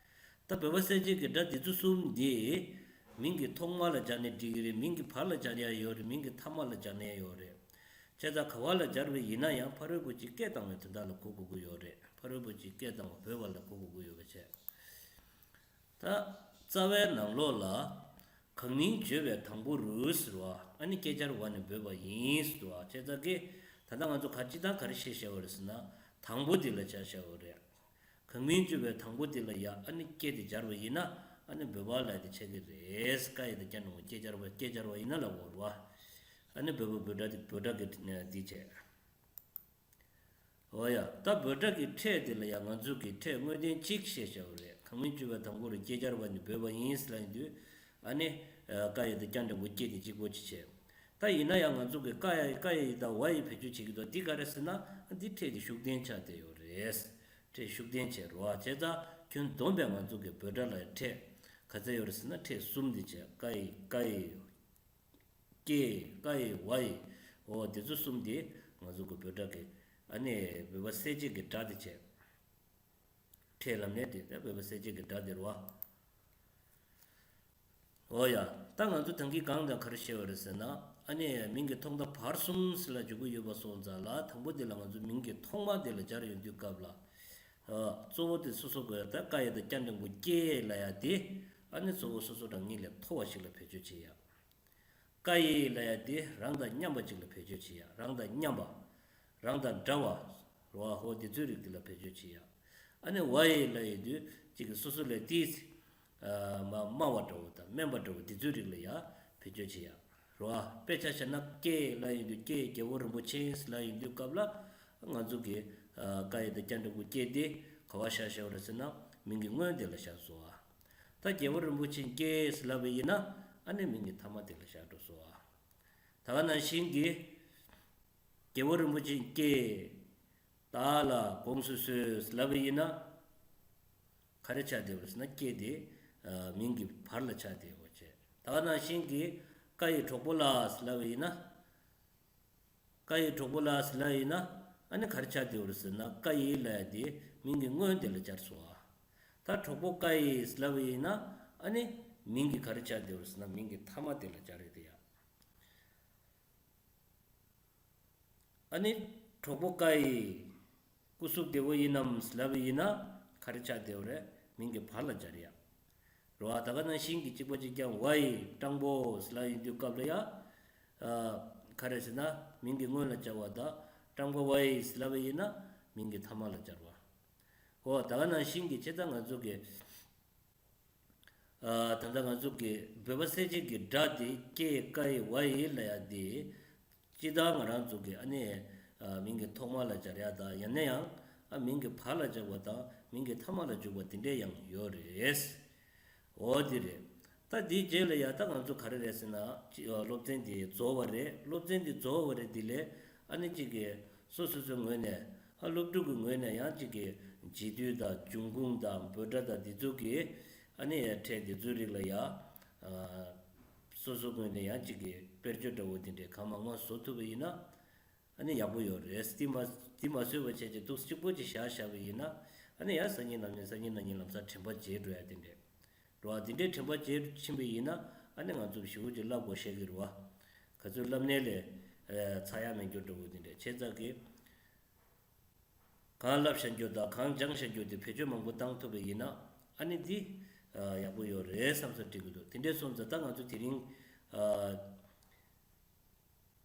ད་བོད་པ་གསལ་བྱེད་ཀྱི་སྒྲ་དེ་ཚོ་གསུམ་འདི་མིང་གི་ཐོག་མ་ལ་སྦྱར་ནས་འགྲིག་གི་རེད། མིང་གི་བར་ལ་སྦྱར་ཡག་ཡོད་རེད། མིང་གི་ཐ་མ་ལ་སྦྱར་ནས་ཡོད་རེད། བྱས་ཙང་ག་བ་ལ་སྦྱར་བ་ཡིན་ན་ཡང་ཕ་རོལ་པོ་ཅིག་སྐད་བཏང་བའི་དོན་དག་ལ་གོ་དགོས་ཀྱི་ཡོད་རེད། ཕ་རོལ་པོ་ཅིག་སྐད་བཏང་བ་བོས་པ་ལ་གོ་དགོས་ཀྱི་ཡོད་པ་བྱས། ད་རྩ་བའི་ནང་ལོགས་ལ་གང་མིང་བརྗོད་པའི་དང་པོ་རུ་ཟེར་བ་ཨ་ནི་སྐད་སྦྱར་བ་ནས་བོས་པ་ཡིན་ཟེར་བ་བྱས་ཙང་གི་ད་ལྟ་ང་ཚོ་ག་སྤྱིར་བཏང་ག་རེ་བཤད་བཞག་པ་རེད་ཟེར་ན་དང་པོ་དེ་ལ་སྦྱར་བཞག་པ་རེད། གང་མིང་བརྗོད་པའི་དང་པོ་དེ་ལ་ཡ་ཨ་ནི་སྐད་དེ་སྦྱར་བ་ཡིན་ན་ཨ་ནི་བོད་པ་ལ་དེ་ཆགས་ཀྱི་རེད། ཀ་ཡི་དང་ཀྱ་འགྲེང་བུ་སྐད་སྦྱར་བ་སྐད་སྦྱར་བ་ཡིན་ན་ལབ་དགོས་རེད་བ། ཨ་ནི་བོད་པ་བོད་སྒྲ་དེ་བོད་སྒྲ་གི་འདི་བྱས། འོ་ཡ། ད་བོད་སྒྲ་གི་ཕྲད་དེ་ལ་ཡང་ང་ཚོ་གི་ཕྲད་དངོས་བསྟན་གཅིག་བཤད་བྱ་བ་རེད། གང་མིང་བརྗོད་པའི་དང་པོ་རུ་སྐད་སྦྱར་བ་ནི་བོས་པ་ཡིན་ལབ་ཡིན་དུས། ཨ་ནི། ཀ་ཡི་དང་ཀྱ་འགྲེང་བུ་ཀྱེ་དེ་གཅིག་པོ་ཅིག་བྱས། ད་ཡིན་ན་ཡང་ང་ཚོ་གི་ཀ་ཡ་ཀ་ཡི་དང་ཝ་ཡི་བེད་སྤྱོད་བྱེད་ཀྱི་འདུག་འདི་ག་རེ་ཟེར་ན། འདི་ཕྲད་དེ་ཤུགས་ལྡན་ཆགས་བསྡད་ཡོད་རེད། ཕྲད་ཤུགས་ལྡན་བྱས་རོ་བྱས་ཙང་ཁྱོན་བསྡོམས་པས་ང་ཚོ་གི་བོད་སྒྲ་ལ་ཕྲད་ག་ཚད་ཡོད་རེད་ཟེར་ན་ཕྲད་གསུམ་དེ་བྱས། ཀ་ཡི་ཀ་ཡི། ཀྱེ། ཀ་ཡི་ཝ་ཡི། འོ་དེ་ཚོ་གསུམ་དེ་ང་ཚོ་གི་བོད་སྒྲ་གི་ཨ་ནི་བོད་པ་གསལ་བྱེད་ཀྱི་སྒྲ་དེ་བྱས། ཕྲད་ལབ་ནས་དེ་ད་བོད་པ་གསལ་བྱེད་ཀྱི་སྒྲ་དེ་རེད་བ། འོ་ཡ། ད་ང་ཚོ་ད་གིན་གང་དང་ག་རེ་བཤད་པ་རེད་ཟེར་ན། ཨ་ནི་མིང་གི་ཐོག་མཐའ་བར་གསུམ་ཟེར་ལ་འཇུག་གི་ཡོད་པ་སོང་ཙང་ལ་དང་པོ་དེ་ལ་ང་ཚོ་མིང་གི་ཐོག་མ་དེ་ལ་སྦྱར་ཡོང་དུས་སྐབས་ལ། ཨ། གཙོ་བོ་དེ་སོ་སོ་གི་ད་ཀ་ཡི་དང་ཀྱ་འགྲེང་བུ་ཀྱེ་ལབ་ཡ་དེ། ཨ་ནི་གཙོ་བོ་སོ་སོ་རང་ཉིད་ལས་མཐོ་བ་ཞིག་ལ་བེད་སྤྱོད་བྱེད་ཡ། ཀ་ཡི་ལབ་ཡ་དེ་རང་དང་མཉམ་པ་ཅིག་ལ་བེད་སྤྱོད་བྱེད་ཡ། རང་དང་མཉམ་པ། རང་དང་འདྲ་བ། རོ་ཨ་ཧོ་དེ་ཚོའི་རིགས་དེ་ལ་བེད་སྤྱོད་བྱེད་ཡ། ཨ་ནི་ཝ་ཡི་ལབ་ཡ་དེ་ཅིག་གི་སོ་སོ་ལས་ཏིས། ཨ། མ་དམའ་བ་འདྲ་བོ་དང་དམན་པ་འདྲ་བོ་དེ་ཚོའི་རིགས་ལ་ཡ་བེད་སྤྱོད་བྱེད་ཡ། རོ་ཨ་དཔེ་ཆ་བཞག་ན་ཀྱེ་ལབ་ཡ་དེ་ཀྱེ་རྒྱལ་བ་རིན་པོ་ཆེ་ལབ་ཡ་དེ་སྐབས་ལ་ང་ཚོ་གི། ཨ། ཀ་ཡི་དང་ཀྱ་འགྲེང་བུ་ཀྱེ་དེ་ག་བ་བཞག་བཞག་པ་རེད་ཟེར་ན་མིང་གི་སྔོན་དེ་ལ་བཞག་སོང་ཨ། ད་རྒྱལ་བ་རིན་པོ་ཆེ་ཀྱེ་ལབ་པ་ཡིན་ན་ཨ་ནི་མིང་གི་ཐ་མ་དེ་ལ་བཞག་འགྲོ་སོང་ཨ། ད་ག་ནང་བཞིན་གྱི། རྒྱལ་བ་རིན་པོ་ཆེ་ཀྱེ། བདག་ལ་དགོངས་སུ་གསོལ་ལབ་པ་ཡིན་ན། ག་རེ་ཆགས་བསྡད་པ་རེད་ཟེར་ན་ཀྱེ་དེ། ཨ། མིང་གི་བར་ལ་ཆགས་བསྡད་པ་བྱས། ད་ག་ནང་བཞིན་གྱི་ཀ་ཡི་གྲོགས་པོ་ལ་ལབ་པ་ཡིན་ན། ཀ་ཡི་གྲོགས་པོ་ལ་ཟེར་ལབ་ཡིན་ན། ཨ་ནི་ག་རེ་ཆགས་བསྡད་ཡོད་རེད་ཟེར་ན་ཀ་ཡི་ལབ་ཡ་དེ་མིང་གི་སྔོན་དེ་ལ་སྦྱར་སོང་ཨ། ད་གྲོགས་པོ་ཀ་ཡི་ཟེར་ལབ་ཡིན་ན། ཨ་ནི་མིང་གི་ག་རེ་ཆགས་བསྡད་ཡོད་རེད་ཟེར་ན་མིང་གི་ཐ་མ་དེ་ལ་སྦྱར་རེད་དེ་ཡ། ཨ་ནི་གྲོགས་པོ་ཀ་ཡི། སྐུ་གཟུགས་བདེ་བོ་ཡིན་ནམ་ལབ་པ་ཡིན་ན་ག་རེ་ཆགས་བསྡད་ཡོད་རེད། མིང་གི་བར་ལ་སྦྱར་ཡ། རེད་བ། ད་ག་ནང་བཞིན་གྱི་གཅིག་པ་གཅིག་རྐྱང་ཝའི་སྤྲང་པོ་ལབ་ཡིན་དུས་སྐབས་ལ་ཡ། ཨ། ག་རེ་ཟེར་ན་མིང་གི་སྔོན་ལ་སྦྱར་བ་དང་སྤྲང་པོ་ཝའི་ལབ་པ་ཡིན་ན་མིང་གི་ཐ་མ་ལ་སྦྱར་བ། འོ་ད་ག་ནང་བཞིན་གྱི་བྱས་ཙང་ང་ཚོ་གི། ཨ། ད་ལྟ་ང་ཚོ་གི་བོད་པ་གསལ་བྱེད་ཀྱི་སྒྲ་དེ་ཀྱེ་ཀའི་ཝའི་ལབ་ཡ་དེ། སྤྱིར་བཏང་ང་རང་ཚོ་གི་ཨ་ནི། ཨ། མིང་གི་ཐོག་མ་ལ་སྦྱར་ཡ་དང་ཡང་ན་ཡང་། ཨ། མིང་གི་བར་ལ་སྦྱར་བ་དང་མིང་གི་ཐ་མ་ལ་འཇུག་པ་དེ་འདྲས་ཡང་ཡོད་རེད། འོ་དེ་རེད། ད་དེའི་རྗེས་ལ་ཡ་ད་ང་ཚོ་ག་རེ་རེད་ཟེར་ན། ཅི། ཨ། སློབ་ཚན་དེ་རྫོགས་པ་རེད། སློབ་ཚན་དེ་རྫོགས་པ་རེད། དེ་ལས་ཨ་ནི་གཅིག་གི་སོ་སོ་སོའི་ངོས་ནས། ཨ། སློབ་ཕྲུག་གི་ངོས་ནས་ཡང་གཅིག་གི་རྗེས་མཐུད་དང་འབྱུང་ཁུངས་དང་འབོད་སྒྲ་དང་འདི་ཚོ་གི་ཨ་ནི་ཕྲད་འདི་ཚོའི་རིགས་ལ་ཡ། ཨ། སོ་སོ་ངོས་ནས་ཡང་གཅིག་གི་དཔེར་བརྗོད་འདྲ་བོ་འདི་འདྲའི་གང་མང་མང་བཟོ་ཐུབ་པ་ཡིན་ན་ཨ་ནི་ཡག་པོ་ཡོད་རེད། དེ་མ་དེ་མ་བཟོས་པ་བྱས་ཀྱི་འདུག་གཅིག་པོ་ཅིག་བཞག་བཞག་པ་ཡིན་ན་ཨ་ནི་ཡང་སང་ཉིན་ནམ་ཉིན་སང་ཉིན་གནངས་ཉིན་ལམ་སང་དྲན་པ་བརྗེད་འགྲོ་ཡ་དེ་འདྲས། རེད་བ། དེ་འདྲའི་དྲན་པ་བརྗེད་ཕྱིན་པ་ཡིན་ན་ཨ་ནི་ང་ཚོ་ཞེ་པོ་ཅིག་བསླབ་དགོས་ཤེས་ཀྱི་རེད་བ། ག་ཚོད་བསླབ་ནའི་ལས། ཨ། ཚར་ཡ་མེད་རྒྱུ་འདྲ་བོ་དེ་འདྲ་བྱས་ཙང་གི། གང་བསླབ་བཞག་རྒྱུ་དང་གང་སྦྱངས་བཞག་རྒྱུ་དེ་བེད་སྤྱོད་མང་པོ་བཏང་ཐུབ་པ་ཡིན་ན་ཨ་ནི་འདི། ཨ། ཡག་པོ་ཡོད་རེད་བསམ་བསམ་འདྲི་གི་འདུག་དེ་འདྲས་སོང་ཙང་ད་ང་ཚོ་དེ་རིང་།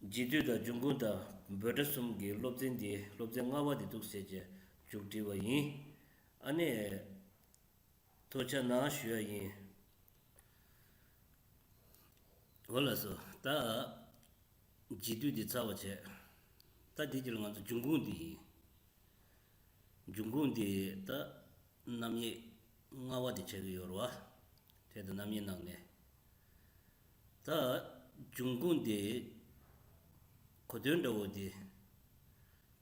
ཨ། རྗེས་ཟློས་དང་འབྱུང་ཁུངས་དང་འབོད་སྒྲ་གསུམ་གྱི་སློབ་ཚན་འདི་སློབ་ཚན་ལྔ་པ་དེ་འདུག་ཟེར་བྱས་མཇུག་སྒྲིལ་བ་ཡིན། ཨ་ནི། ཐུགས་རྗེ་གནང་ཞུ་ཡ་ཡིན། འོ་ལགས་སོ། ད་རྗེས་ཟློས་འདི་ཚར་བ་བྱས། ད་འདི་རྗེས་ལ་ང་ཚོ་འབྱུང་ཁུངས་འདི་ཡིན། འབྱུང་ཁུངས་འདི་ད་རྣམ་དབྱེ་ལྔ་པ་དེ་ཆགས་ཀྱི་ཡོད་རེད་བ། འཕྲལ་དུ་རྣམ་དབྱེ་གནང་ནས། ད་འབྱུང་ཁུངས་འདི་གོ་དོན་འདྲ་བོ་འདི།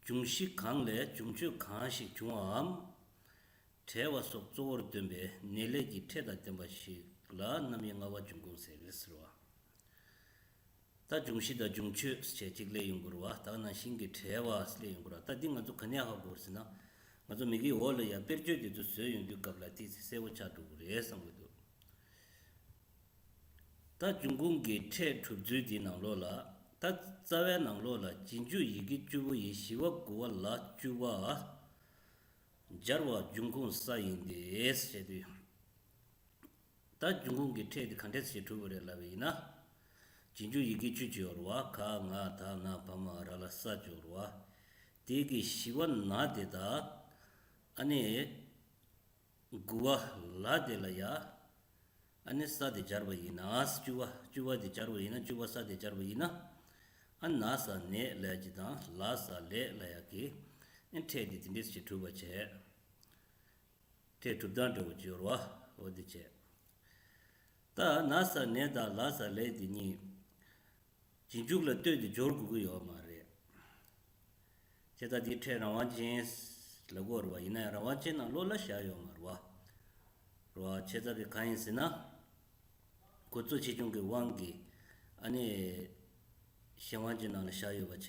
འབྱུང་གཞི་གང་ལས་འབྱུང་བཅུད་གང་ཞིག་འབྱུང་བའམ། བྲལ་བ་སོགས་གཙོ་བོར་འདོན་པའི་ནད་ལས་ཀྱི་ཕྲད་དང་ལྡན་པ་ཞིག་ལ་རྣམ་དབྱེ་ལྔ་པ་འབྱུང་ཁུངས་ཟེར་ཟེར་བ། ད་འབྱུང་གཞི་དང་འབྱུང་བཅུད་ཞེས་གཅིག་སླེབས་ཡོང་གི་རེད་བ། ད་ནང་བཞིན་གྱི་བྲལ་བ་སླེབས་ཡོང་གི་རེད་བ། ད་འདི་ང་ཚོ་ག་ནས་ཧ་གོ་དགོས་ཟེར་ན། ང་ཚོ་མིག་གི་འོག་ལ་ཡང་དཔེར་བརྗོད་དེ་ཚོ་བཟོས་ཡོང་དུས་སྐབས་ལ་ཏོག་ཙམ་གསལ་པོ་ཆགས་འགྲོ་གི་རེད་བསམ་གྱི་འདུག་ད་འབྱུང་ཁུངས་ཀྱི་ཕྲད་གྲུབ་ཚུལ་འདིའི་ནང་ལོགས་ལ། ད་རྩ་བའི་ནང་ལོགས་ལ་རྗེས་འཇུག་ཡི་གེ་བཅུ་པོ་ཡི་བཞི་པ་དགུ་པ་ལ་བཅུ་པ། སྦྱར་བ་འབྱུང་ཁུངས་ས་ཡིན་ཏེ་ཞེས་དུས། ད་འབྱུང་ཁུངས་ཀྱི་ཕྲད་དེ་ག་འདྲས་ཞིག་གྲུབ་པ་རེད་ལབ་པ་ཡིན་ན། རྗེས་འཇུག་ཡི་གེ་བཅུ་གཅིག་ཡོད་རེད་བ། ག་ང་ད་ན་བ་མ་ར་ལ་ས་བཅུ་ཡོད་རེད་བ། དེ་གི་བཞི་པ་ན་དེ་དང་། ཨ་ནི། དགུ་པ་ལ་དེ་ལ་ཡ། ཨ་ནི་ས་དེ་སྦྱར་བ་ཡིན་ན། བཅུ་པ་བཅུ་པ་དེ་སྦྱར་བ་ཡིན་ན། བཅུ་པ་ས་དེ་སྦྱར་བ་ཡིན་ན། ཨ་ན་ས་ནས་ལ་ཡ་གཅིག་དང་ལ་ས་ལས་ལ་ཡ་གི། ཨ་ཕྲད་དེ་དེ་འདྲས་ཞིག་གྲུབ་པ་བྱས། ཕྲད་གྲུབ་སྟངས་འདྲ་བོ་ཅིག་ཡོད་རེད་བ། འོ་དེ་བྱས། ད་ན་ས་ནས་དང་ལ་ས་ལས་དེ་གཉིས། རྗེས་འཇུག་ལ་ལྟོས་ཏེ་སྦྱོར་དགོས་ཀྱི་ཡོད་མ་རེད། བྱས་ཙང་འདི་ཕྲད་རང་དབང་ཅན་ལབ་དགོས་རེད་བ། ཡིན་ན་ཡང་རང་དབང་ཅན་ནང་ལོགས་ལ་བཞག་ཡོད་མ་རེད་བ། རེད་བ། བྱས་ཙང་གི་གང་ཡིན་ཟེར་ན། འགོ་གཙོ་ཆེ་ཆུང་གི་དབང་གིས་ཨ་ནི་གཞན་དབང་ཅན་ནང་ལ་བཞག་ཡོད་པ་བྱས།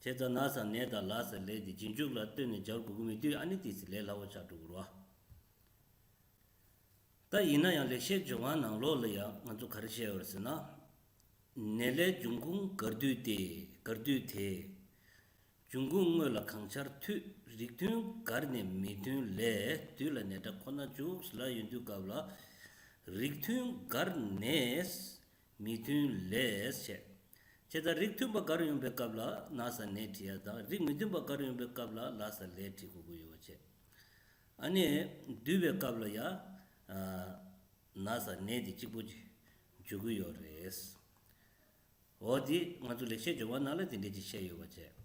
བྱས་ཙང་ན་ས་ནས་དང་ལ་ས་ལས་དེ་རྗེས་འཇུག་ལ་ལྟོས་ནས་སྦྱར་དགོས་ཀྱི་མེད་དུས་ཨ་ནི་དེ་ཚོ་ལས་སླ་བོ་ཆགས་འགྲོ་གི་རེད་བ། ད་ཡིན་ན་ཡང་ལེགས་བཤད་ལྗོན་དབང་ནང་ལོགས་ལ་ཡང་ང་ཚོ་ག་རེ་བཤད་ཡོད་རེད་ཟེར་ན། ནད་ལས་འབྱུང་ཁུངས་གར་དུས་ཏེ། གར་དུས་དེ། འབྱུང་ཁུངས་དངོས་ལ་གང་འཆར་འཐུས། རིགས་མཐུན་གར་ནས་མི་མཐུན་ལས། དུས་ལ་ནད་འདྲ་ཁོ་ན་འཇུག་ལབ་ཡོང་དུས་སྐབས་ལ། རིགས་མཐུན་གར་ནས་མི་མཐུན་ལས་བྱས། བྱས་ཙང་རིགས་མཐུན་པ་གར་ཡོང་པའི་སྐབས་ལ་ན་ས་ནས་བྲིས་ཡ་དང་། རིགས་མི་མཐུན་པ་གར་ཡོང་པའི་སྐབས་ལ་ལ་ས་ལས་བྲིས་དགོས་ཀྱི་ཡོད་པ་བྱས། ཨ་ནི་བསྡུས་པའི་སྐབས་ལ་ཡ། ན་ས་ནས་དེ་གཅིག་པོ་ཅིག་འཇུག་གི་ཡོད་རེད། འོ་དེ་ང་ཚོ་ལེགས་བཤད་ལྗོན་དབང་ནང་ལ་དེ་འདྲས་ཅིག་བཤད་ཡོད་པ་བྱས།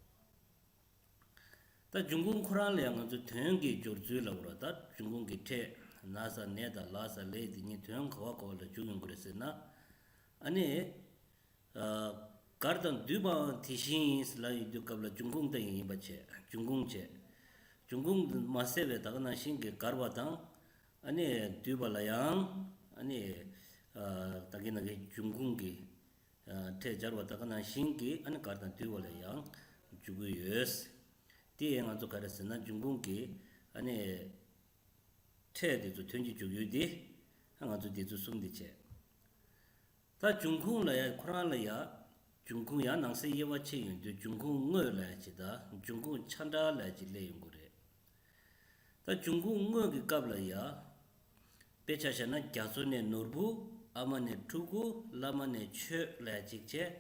ད་འབྱུང་ཁུངས་ཁོ་རང་ལ་ཡང་ང་ཚོ་དོན་གྱི་སྦྱོར་ཚུལ་ལབ་དགོས་རེད། ད་འབྱུང་ཁུངས་ཀྱི་ཕྲད་ན་ས་ནས་དང་ལ་ས་ལས་དེ་གཉིས་དོན་ག་བ་ག་བ་ལ་འཇུག་ཡོང་གི་རེད་ཟེར་ན། ཨ་ནི། གར་དང་བསྡུས་པའང་དེ་བཞིན་ཡིན་ལབ་ཡོང་དུས་སྐབས་ལ་འབྱུང་ཁུངས་ད་ཡིན་པ་བྱས། འབྱུང་ཁུངས་བྱས། འབྱུང་ཁུངས་མ་ཟད་པའི་ད་ག་ནང་བཞིན་གྱི་གར་བ་དང་། ཨ་ནི་བསྡུས་པ་ལ་ཡང་། ཨ་ནི། ད་གིན་ན་གི་འབྱུང་ཁུངས་ཀྱི་ཕྲད་སྦྱར་བ་ད་ག་ནང་བཞིན་གྱི་ཨ་ནི་གར་དང་བསྡུས་པ་ལ་ཡང་འཇུག་གི་ཡོད། དེ་ཡང་ང་ཚོ་ག་རེ་ཟེར་ན་འབྱུང་ཁུངས་ཀྱི་ཨ་ནི། ཕྲད་དེ་ཚོ་དོན་གྱི་འཇུག་ཡུལ་དེ། ང་ཚོ་དེ་ཚོ་གསུམ་དེ་བྱས། ད་འབྱུང་ཁུངས་ལ་ཡ་ཁོ་རང་ལ་ཡ། འབྱུང་ཁུངས་ཡང་ནང་གསེས་དབྱེ་བ་ཕྱེ་ཡོང་དུས་འབྱུང་ཁུངས་དངོས་ལ་ཡ་ཅིག་དང་འབྱུང་ཁུངས་ཆ་འདྲ་ལ་ཡ་ཅིག་སླེབས་ཡོང་གི་རེད། ད་འབྱུང་ཁུངས་དངོས་ཀྱི་སྐབས་ལ་ཡ། དཔེ་ཆ་བཞག་ན་རྒྱ་མཚོ་ནས་ནོར་བུ། ཨ་མ་ནས་ཕྲུ་གུ། བླ་མ་ནས་ཆོས་ལ་ཡ་ཅིག་བྱས།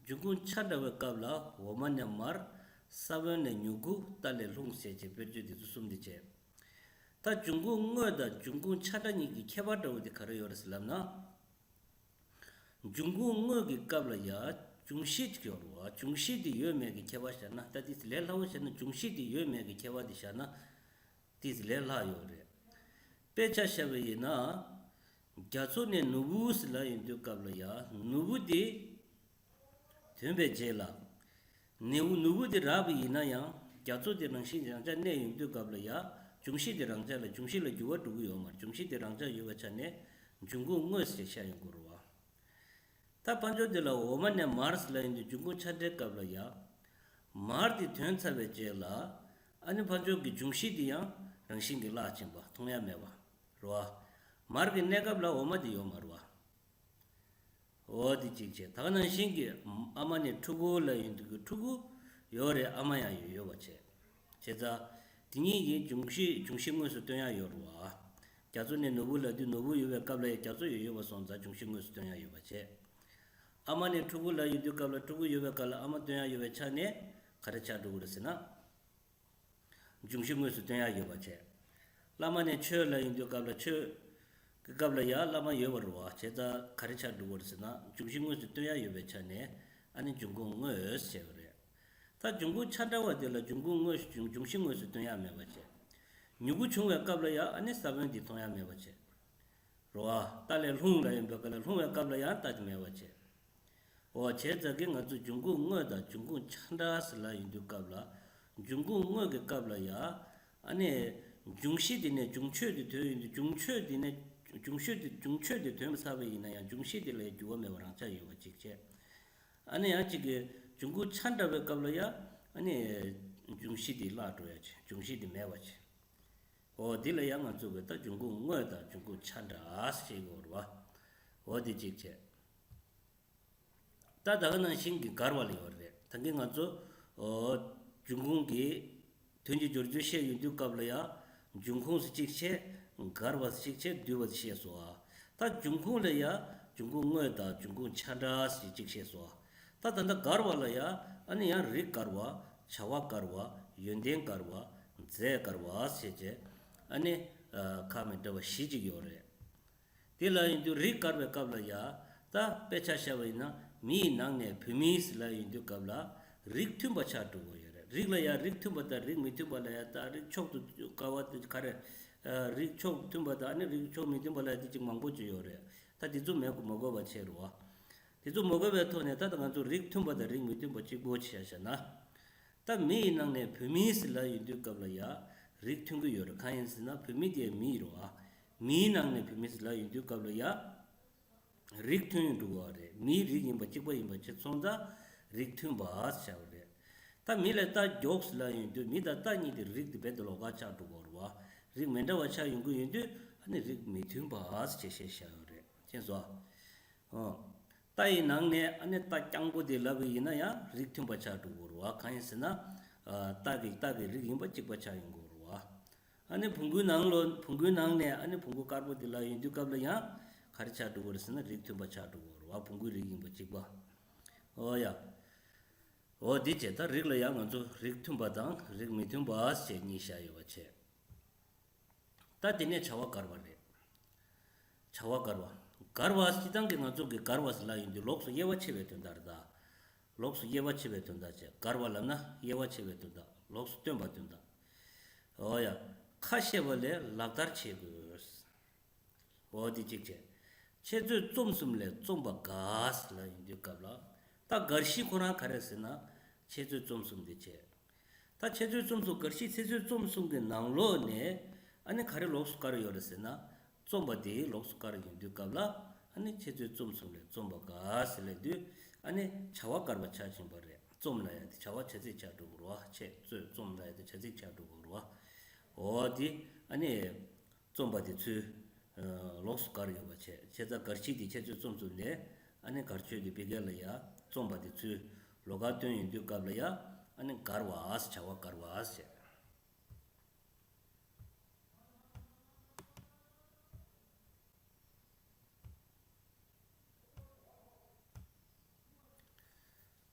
འབྱུང་ཁུངས་ཆ་འདྲ་བའི་སྐབས་ལ་འོ་མ་ནས་མར། ས་བོན་ནས་མྱུ་གུ། རྟ་ལས་ལྷུང་ཟེར་བྱས་དཔེར་བརྗོད་དེ་ཚོ་གསུམ་དེ་བྱས། ད་འབྱུང་ཁུངས་དངོས་དང་འབྱུང་ཁུངས་ཆ་འདྲ་གཉིས་ཀྱི་ཁྱད་པར་འདྲ་བོ་དེ་ག་རེ་ཡོད་རེད་ཟེར་ལབ་ན། འབྱུང་ཁུངས་དངོས་ཀྱི་སྐབས་ལ་ཡ་འབྱུང་གཞི་ཅིག་ཡོད་རེད་བ། འབྱུང་གཞི་དེ་ཡོད་མེད་ཀྱི་ཁྱད་པར་བཤད་ན། ད་དེ་ལས་སླ་བོ་བཤད་ན་འབྱུང་གཞི་དེ་ཡོད་མེད་ཀྱི་ཁྱད་པར་དེ་བཤད་ན། དེ་ལས་སླ་ཡོད་རེད། དཔེ་ཆ་བཞག་པ་ཡིན་ན། རྒྱ་མཚོ་ནས་ནོར་བུ་ཟེར་ལབ་ཡོང་དུས་སྐབས་ལ་ཡ་ནོར་བུ་དེ། ཐོན་པའི་རྗེས་ལ། ནེའུ་ནོར་བུ་དེ་རག་པ་ཡིན་ན་ཡང་རྒྱ་མཚོ་དེ་རང་བཞིན་རང་ཆ་གནས་ཡོང་དུས་སྐབས་ལ་ཡ། འབྱུང་གཞི་དེ་རང་ཆ་ལ། འབྱུང་གཞི་ལ་འགྱུར་བ་འགྲོ་གི་ཡོད་མ་རེད། འབྱུང་གཞི་དེ་རང་ཆ་ཡོད་པའི་ཆ་ནས་འབྱུང་ཁུངས་དངོས་ཞེས་བཤད་ཡོང་གི་རེད་བ། ད་ཕར་ཕྱོགས་དེ་ལ་འོ་མ་ནས་མར་ཟེར་ལབ་ཡོང་དུས་འབྱུང་ཁུངས་ཆ་འདྲའི་སྐབས་ལ་ཡ། མར་དེ་ཐོན་ཚར་བའི་རྗེས་ལ། ཨ་ནི་ཕར་ཕྱོགས་ཀྱི་འབྱུང་གཞི་དེ་ཡང་རང་བཞིན་གྱིས་བརླག་ཕྱིན་པ། མཐོང་ཡ་མེད་པ། རེད་བ། མར་གྱི་གནས་སྐབས་ལ་འོ་མ་དེ་ཡོད་མ་རེད་བ། འོ་དེ་གཅིག་བྱས། ད་ག་ནང་བཞིན་གྱི་ཨ་མ་ནས་ཕྲུ་གུ་ལབ་ཡོང་དུས་ཀྱི་ཕྲུ་གུ་ཡོད་རེད། ཨ་མ་ཡང་ཡོད་ཡོད་པ་བྱས། བྱས་ཙང་དེ་གཉིས་ཀྱི་འབྱུང་གཞི། འབྱུང་གཞི་དངོས་སུ་སྟོན་ཡ་ཡོད་རེད་བ། རྒྱ་མཚོ་ནས་ནོར་བུ་ལབ་དུས་ནོར་བུ་ཡོད་པའི་སྐབས་ལ་ཡང་རྒྱ་མཚོ་ཡོད་ཡོད་པ་སོང་ཙང་འབྱུང་གཞི་དངོས་སུ་སྟོན་ཡ་ཡོད་པ་བྱས། ཨ་མ་ནས་ཕྲུ་གུ་ལ་ཡིན་དུས་སྐབས་ལ་ཕྲུ་གུ་ཡོད་པའི་སྐབས་ལ་ཨ་མ་སྟོན་ཡ་ཡོད་པའི་ཆ་ནས་ག་རེ་ཆགས་འགྲོ་གི་རེད་ཟེར་ན། འབྱུང་གཞི་དངོས་སུ་སྟོན་ཡ་ཡོད་པ་བྱས། བླ་མ་ནས་ཆོས་ལ་ཡིན་དུས་སྐབས་ལ་ཆོས་ཀྱི་སྐབས་ལ་ཡ་བླ་མ་ཡོད་པ་རེད་བ། བྱས་ཙང་ག་རེ་ཆགས་འགྲོ་གི་རེད་ཟེར་ན། འབྱུང་གཞི་དངོས་སུ་སྟོན་ཡ་ཡོད་པའི་ཆ་ནས་ཨ་ནི་འབྱུང་ཁུངས་དངོས་ཟེར་བ་རེད། ད་འབྱུང་ཁུངས་ཆ་འདྲ་བ་དེ་ལ་འབྱུང་ཁུངས་དངོས་སུ་འབྱུང་འབྱུང་གཞི་དངོས་སུ་སྟོན་ཡ་མེད་པ་བྱས། མྱུ་གུ་བྱུང་བའི་སྐབས་ལ་ཡ་ཨ་ནི་ས་བོན་འདི་མཐོང་ཡ་མེད་པ་བྱས། རེད་བ། རྟ་ལས་ལྷུང་ལ་ཡིན་པའི་སྐབས་ལ་ལྷུང་བའི་སྐབས་ལ་ཡང་རྟ་དེ་མེད་པ་བྱས། འོ་བྱས་ཙང་གི་ང་ཚོ་འབྱུང་ཁུངས་དངོས་དང་འབྱུང་ཁུངས་ཆ་འདྲ་ཟེར་ལབ་ཡོང་དུས་སྐབས་ལ། འབྱུང་ཁུངས་དངོས་ཀྱི་སྐབས་ལ་ཡ། ཨ་ནི། འབྱུང་གཞི་དེ་ནས་འབྱུང་ཆོས་དེ་ཐོན་ཡོང་དུས་འབྱུང་ཆོས་དེ་ནས་འབྱུང་ཆོས་དེ་འབྱུང་ཆོས་དེ་ཐོན་ཚར་བ་ཡིན་ན་ཡང་འབྱུང་གཞི་དེ་ལ་ཡ་འགྱུར་བ་མེད་པ་རང་ཆགས་ཡོད་པ་གཅིག་བྱས། ཨ་ནི་ཡང་གཅིག་གི་འབྱུང་ཁུངས་ཆ་འདྲ་བའི་སྐབས་ལ་ཡ། ཨ་ནི། འབྱུང་གཞི་དེ་བརླག་འགྲོ་ཡ་བྱས། འབྱུང་གཞི་དེ་མེད་པ་བྱས། འོ་འདི་ལ་ཡང་ང་ཚོ་གི་ད་འབྱུང་ཁུངས་དངོས་དང་འབྱུང་ཁུངས་ཆ་འདྲ་ཞེས་དགོས་རེད་བ། འོ་འདི་གཅིག་བྱས། ད་ད་ག་ནང་བཞིན་གྱི་འགལ་བ་ལ་ཡོད་རེད། ད་གིན་ང་ཚོ་འོ་འབྱུང་ཁུངས་ཀྱི་དོན་གྱི་སྦྱོར་ཚུལ་བཤད་ཡོང་དུས་སྐབས་ལ་ཡང་འབྱུང་ཁུངས་སུ་གཅིག་བྱས། འགལ་བ་སུ་གཅིག་བྱས། འདུས་པ་སུ་བཤད་སོང་ཨ། ད་འབྱུང་ཁུངས་ལ་ཡང་འབྱུང་ཁུངས་དངོས་དང་འབྱུང་ཁུངས་ཆ་འདྲ་སུ་གཅིག་བཤད་སོང་ཨ། ད་ད་ལྟ་འགལ་བ་ལ་ཡང་ཨ་ནི་ཡང་རིགས་འགལ་བ། བྱ་བ་འགལ་བ། ཡོན་ཏན་འགལ་བ། རྫས་འགལ་བ་ཟེར་བྱས། ཨ་ནི་ཁ་མི་འདྲ་བ་བཞི་ཅིག་ཡོད་རེད། དེ་ལ་ཡིན་དུས་རིགས་འགལ་བའི་སྐབས་ལ་ཡ། ད་དཔེ་ཆ་བཞག་པ་ཡིན་ན་མི་ཡི་ནང་ནས་བུད་མེད་ཟེར་ལབ་ཡོང་དུས་སྐབས་ལ་རིགས་མཐུན་པ་ཆགས་འགྲོ་གི་ཡོད་རེད། རིགས་ལ་ཡ་རིགས་མཐུན་པ་དང་རིགས་མི་མཐུན་པ་ལ་ཡ། ད་རིགས་མཆོག་ཏུ་དགའ་བ་དེ་ག་རེ། རིགས་མཆོག་མཐུན་པ་དང་ཨ་ནི་རིགས་མཆོག་མི་མཐུན་པ་ལ་ཡ་དེ་ཅིག་མང་པོ་ཅིག་ཡོད་རེད། ད་དེ་ཚོ་མེད་དགོས་མ་དགོས་པ་བྱས་རེད་བ། དེ་ཚོ་མ་དགོས་པའི་ཐོག་ནས་ད་ལྟ་ང་ཚོ་རིགས་མཐུན་པ་དང་རིགས་མི་མཐུན་པ་གཅིག་པོ་བྱས་བཞག་ན། ད་མི་ཡི་ནང་ནས་བུད་མེད་ཟེར་ལབ་ཡོང་དུས་སྐབས་ལ་ཡ། རིགས་མཐུན་གྱི་ཡོད་རེད། གང་ཡིན་ཟེར་ན་བུད་མེད་དེ་མི་རེད་བ། མིའི་ནང་ནས་བུད་མེད་ཟེར་ལབ་ཡོང་དུས་སྐབས་ལ་ཡ། རིགས་མཐུན་འགྲོ་གི་རེད། མིའི་རིགས་ཡིན་པ་གཅིག་པ་ཡིན་པ་བྱས་སོང་ཙང་རིགས་མཐུན་པ་ཟེར་བ་རེད། ད་མི་ལ་རྟ་མགྱོགས་ཟེར་ལབ་ཡོང་དུས་མི་དང་རྟ་གཉིས་དེ་རིགས་དེ་རྦད་དེ་ལོགས་ཀ་ཆགས་འགྲོ་གི་རེད་བ། རིགས་མི་འདྲ་བ་ཆགས་ཡོང་གི་ཡོང་དུས་ཨ་ནི་རིགས་མི་མཐུན་པ་ཟེར་བྱས་བཤད་བཞག་ཡོད་རེད། མཁྱེན་སོང་། ཨོ། རྟ་ཡི་ནང་ནས་ཨ་ནི་རྟ་རྐྱང་པོ་དེ་ལབ་པ་ཡིན་ན་ཡང་རིགས་མཐུན་པ་ཆགས་འགྲོ་གི་རེད་བ། གང་ཡིན་ཟེར་ན། ཨ། རྟ་གི་རྟ་གི་རིགས་ཡིན་པ་གཅིག་པ་ཆགས་ཡོང་གི་རེད་བ། ཨ་ནི་བོང་གུའི་ནང་ལོ་བོང་གུའི་ནང་ནས་ཨ་ནི་བོང་གུ་དཀར་པོ་དེ་ལབ་ཡོང་དུས་སྐབས་ལ་ཡང་ག་རེ་ཆགས་འགྲོ་གི་རེད་ཟེར་ན་རིགས་མཐུན་པ་ཆགས་འགྲོ་གི་རེད་བ། བོང་གུའི་རིགས་ཡིན་པ་གཅིག་པ། ཨོ་ཡ། འོ་འདི་བྱས་ད་རིགས་ལ་ཡང་ང་ཚོ་རིགས་མཐུན་པ་དང་རིགས་མི་མཐུན་པ་ཞེས་གཉིས་བཞག་ཡོད་པ་བྱས། ད་དེ་ནས་བྱ་བ་དགར་བ་རེད། བྱ་བ་དགར་བ། དགར་བ་སྤྱི་བཏང་གི་ང་ཚོ་གི་དགར་བ་ཟེར་ལབ་ཡོང་དུས་ལོགས་སུ་དབྱེ་བ་ཕྱེ་བའི་དོན་དག་རེད་ད། ལོགས་སུ་དབྱེ་བ་ཕྱེ་བའི་དོན་དག་བྱས། དགར་བ་ལབ་ན་དབྱེ་བ་ཕྱེ་བའི་དོན་དག་ལོགས་སུ་སྟོན་པ་དོན་དག་འོ་ཡ། ཁ་བཤད་པ་ལས་ལག་བསྟར་བྱེད་དགོས། འོ་དེ་གཅིག་བྱས། འཆད་རྩོད་རྩོམ་གསུམ་ལས་རྩོམ་པ་དགའ་ཟེར་ལབ་ཡོང་དུས་སྐབས་ལ། ད་དགར་གཞི་ཁོ་རང་ག་རེ་ཟེར་ན། འཆད་རྩོད་རྩོམ་གསུམ་དེ་བྱས། ད་འཆད་རྩོད་རྩོམ་གསུམ་དགར་གཞི་འཆད་རྩོད་རྩོམ་གསུམ་གྱི་ནང་ལོགས་ནས་ཨ་ནི་ག་རེ་ལོགས་སུ་བཀར་ཡོད་རེད་ཟེར་ན། རྩོམ་པ་དེ་ལོགས་སུ་བཀར་ཡོང་དུས་སྐབས་ལ་ཨ་ནི་འཆད་རྩོད་རྩོམ་གསུམ་ལས་རྩོམ་པ་དགའ་ཟེར་ལབ་དུས་ཨ་ནི་བྱ་བ་དགར་བ་ཆགས་ཕྱིན་པ་རེད། རྩོམ་ལབ་ཡ་དེ་བྱ་བ་བྱ་ཚིག་ཆགས་འགྲོ་གི་རེད་བ། འཆད་རྩོད་རྩོམ་ལབ་ཡ་དེ་བྱ་ཚིག་ཆགས་འགྲོ་གི་རེད་བ། འོ་དེ་ཨ་ནི། རྩོམ་པ་དེ་ཚོས། ཨ། ལོགས་སུ་བཀར་ཡོད་པ་བྱས། བྱས་ཙང་དགར་གཞི་དེ་འཆད་རྩོད་རྩོམ་གསུམ་ནས་ཨ་ནི་དགར་ཆོས་དེ་ཕ་གི་ལ་ཡ་རྩོམ་པ་དེ་ཚོས་ལོགས་ཀ་སྟོན་ཡོང་དུས་སྐབས་ལ་ཡ་ཨ་ནི་དགར་བ་ཟེར། བྱ་བ་དགར་བ་ཟེར།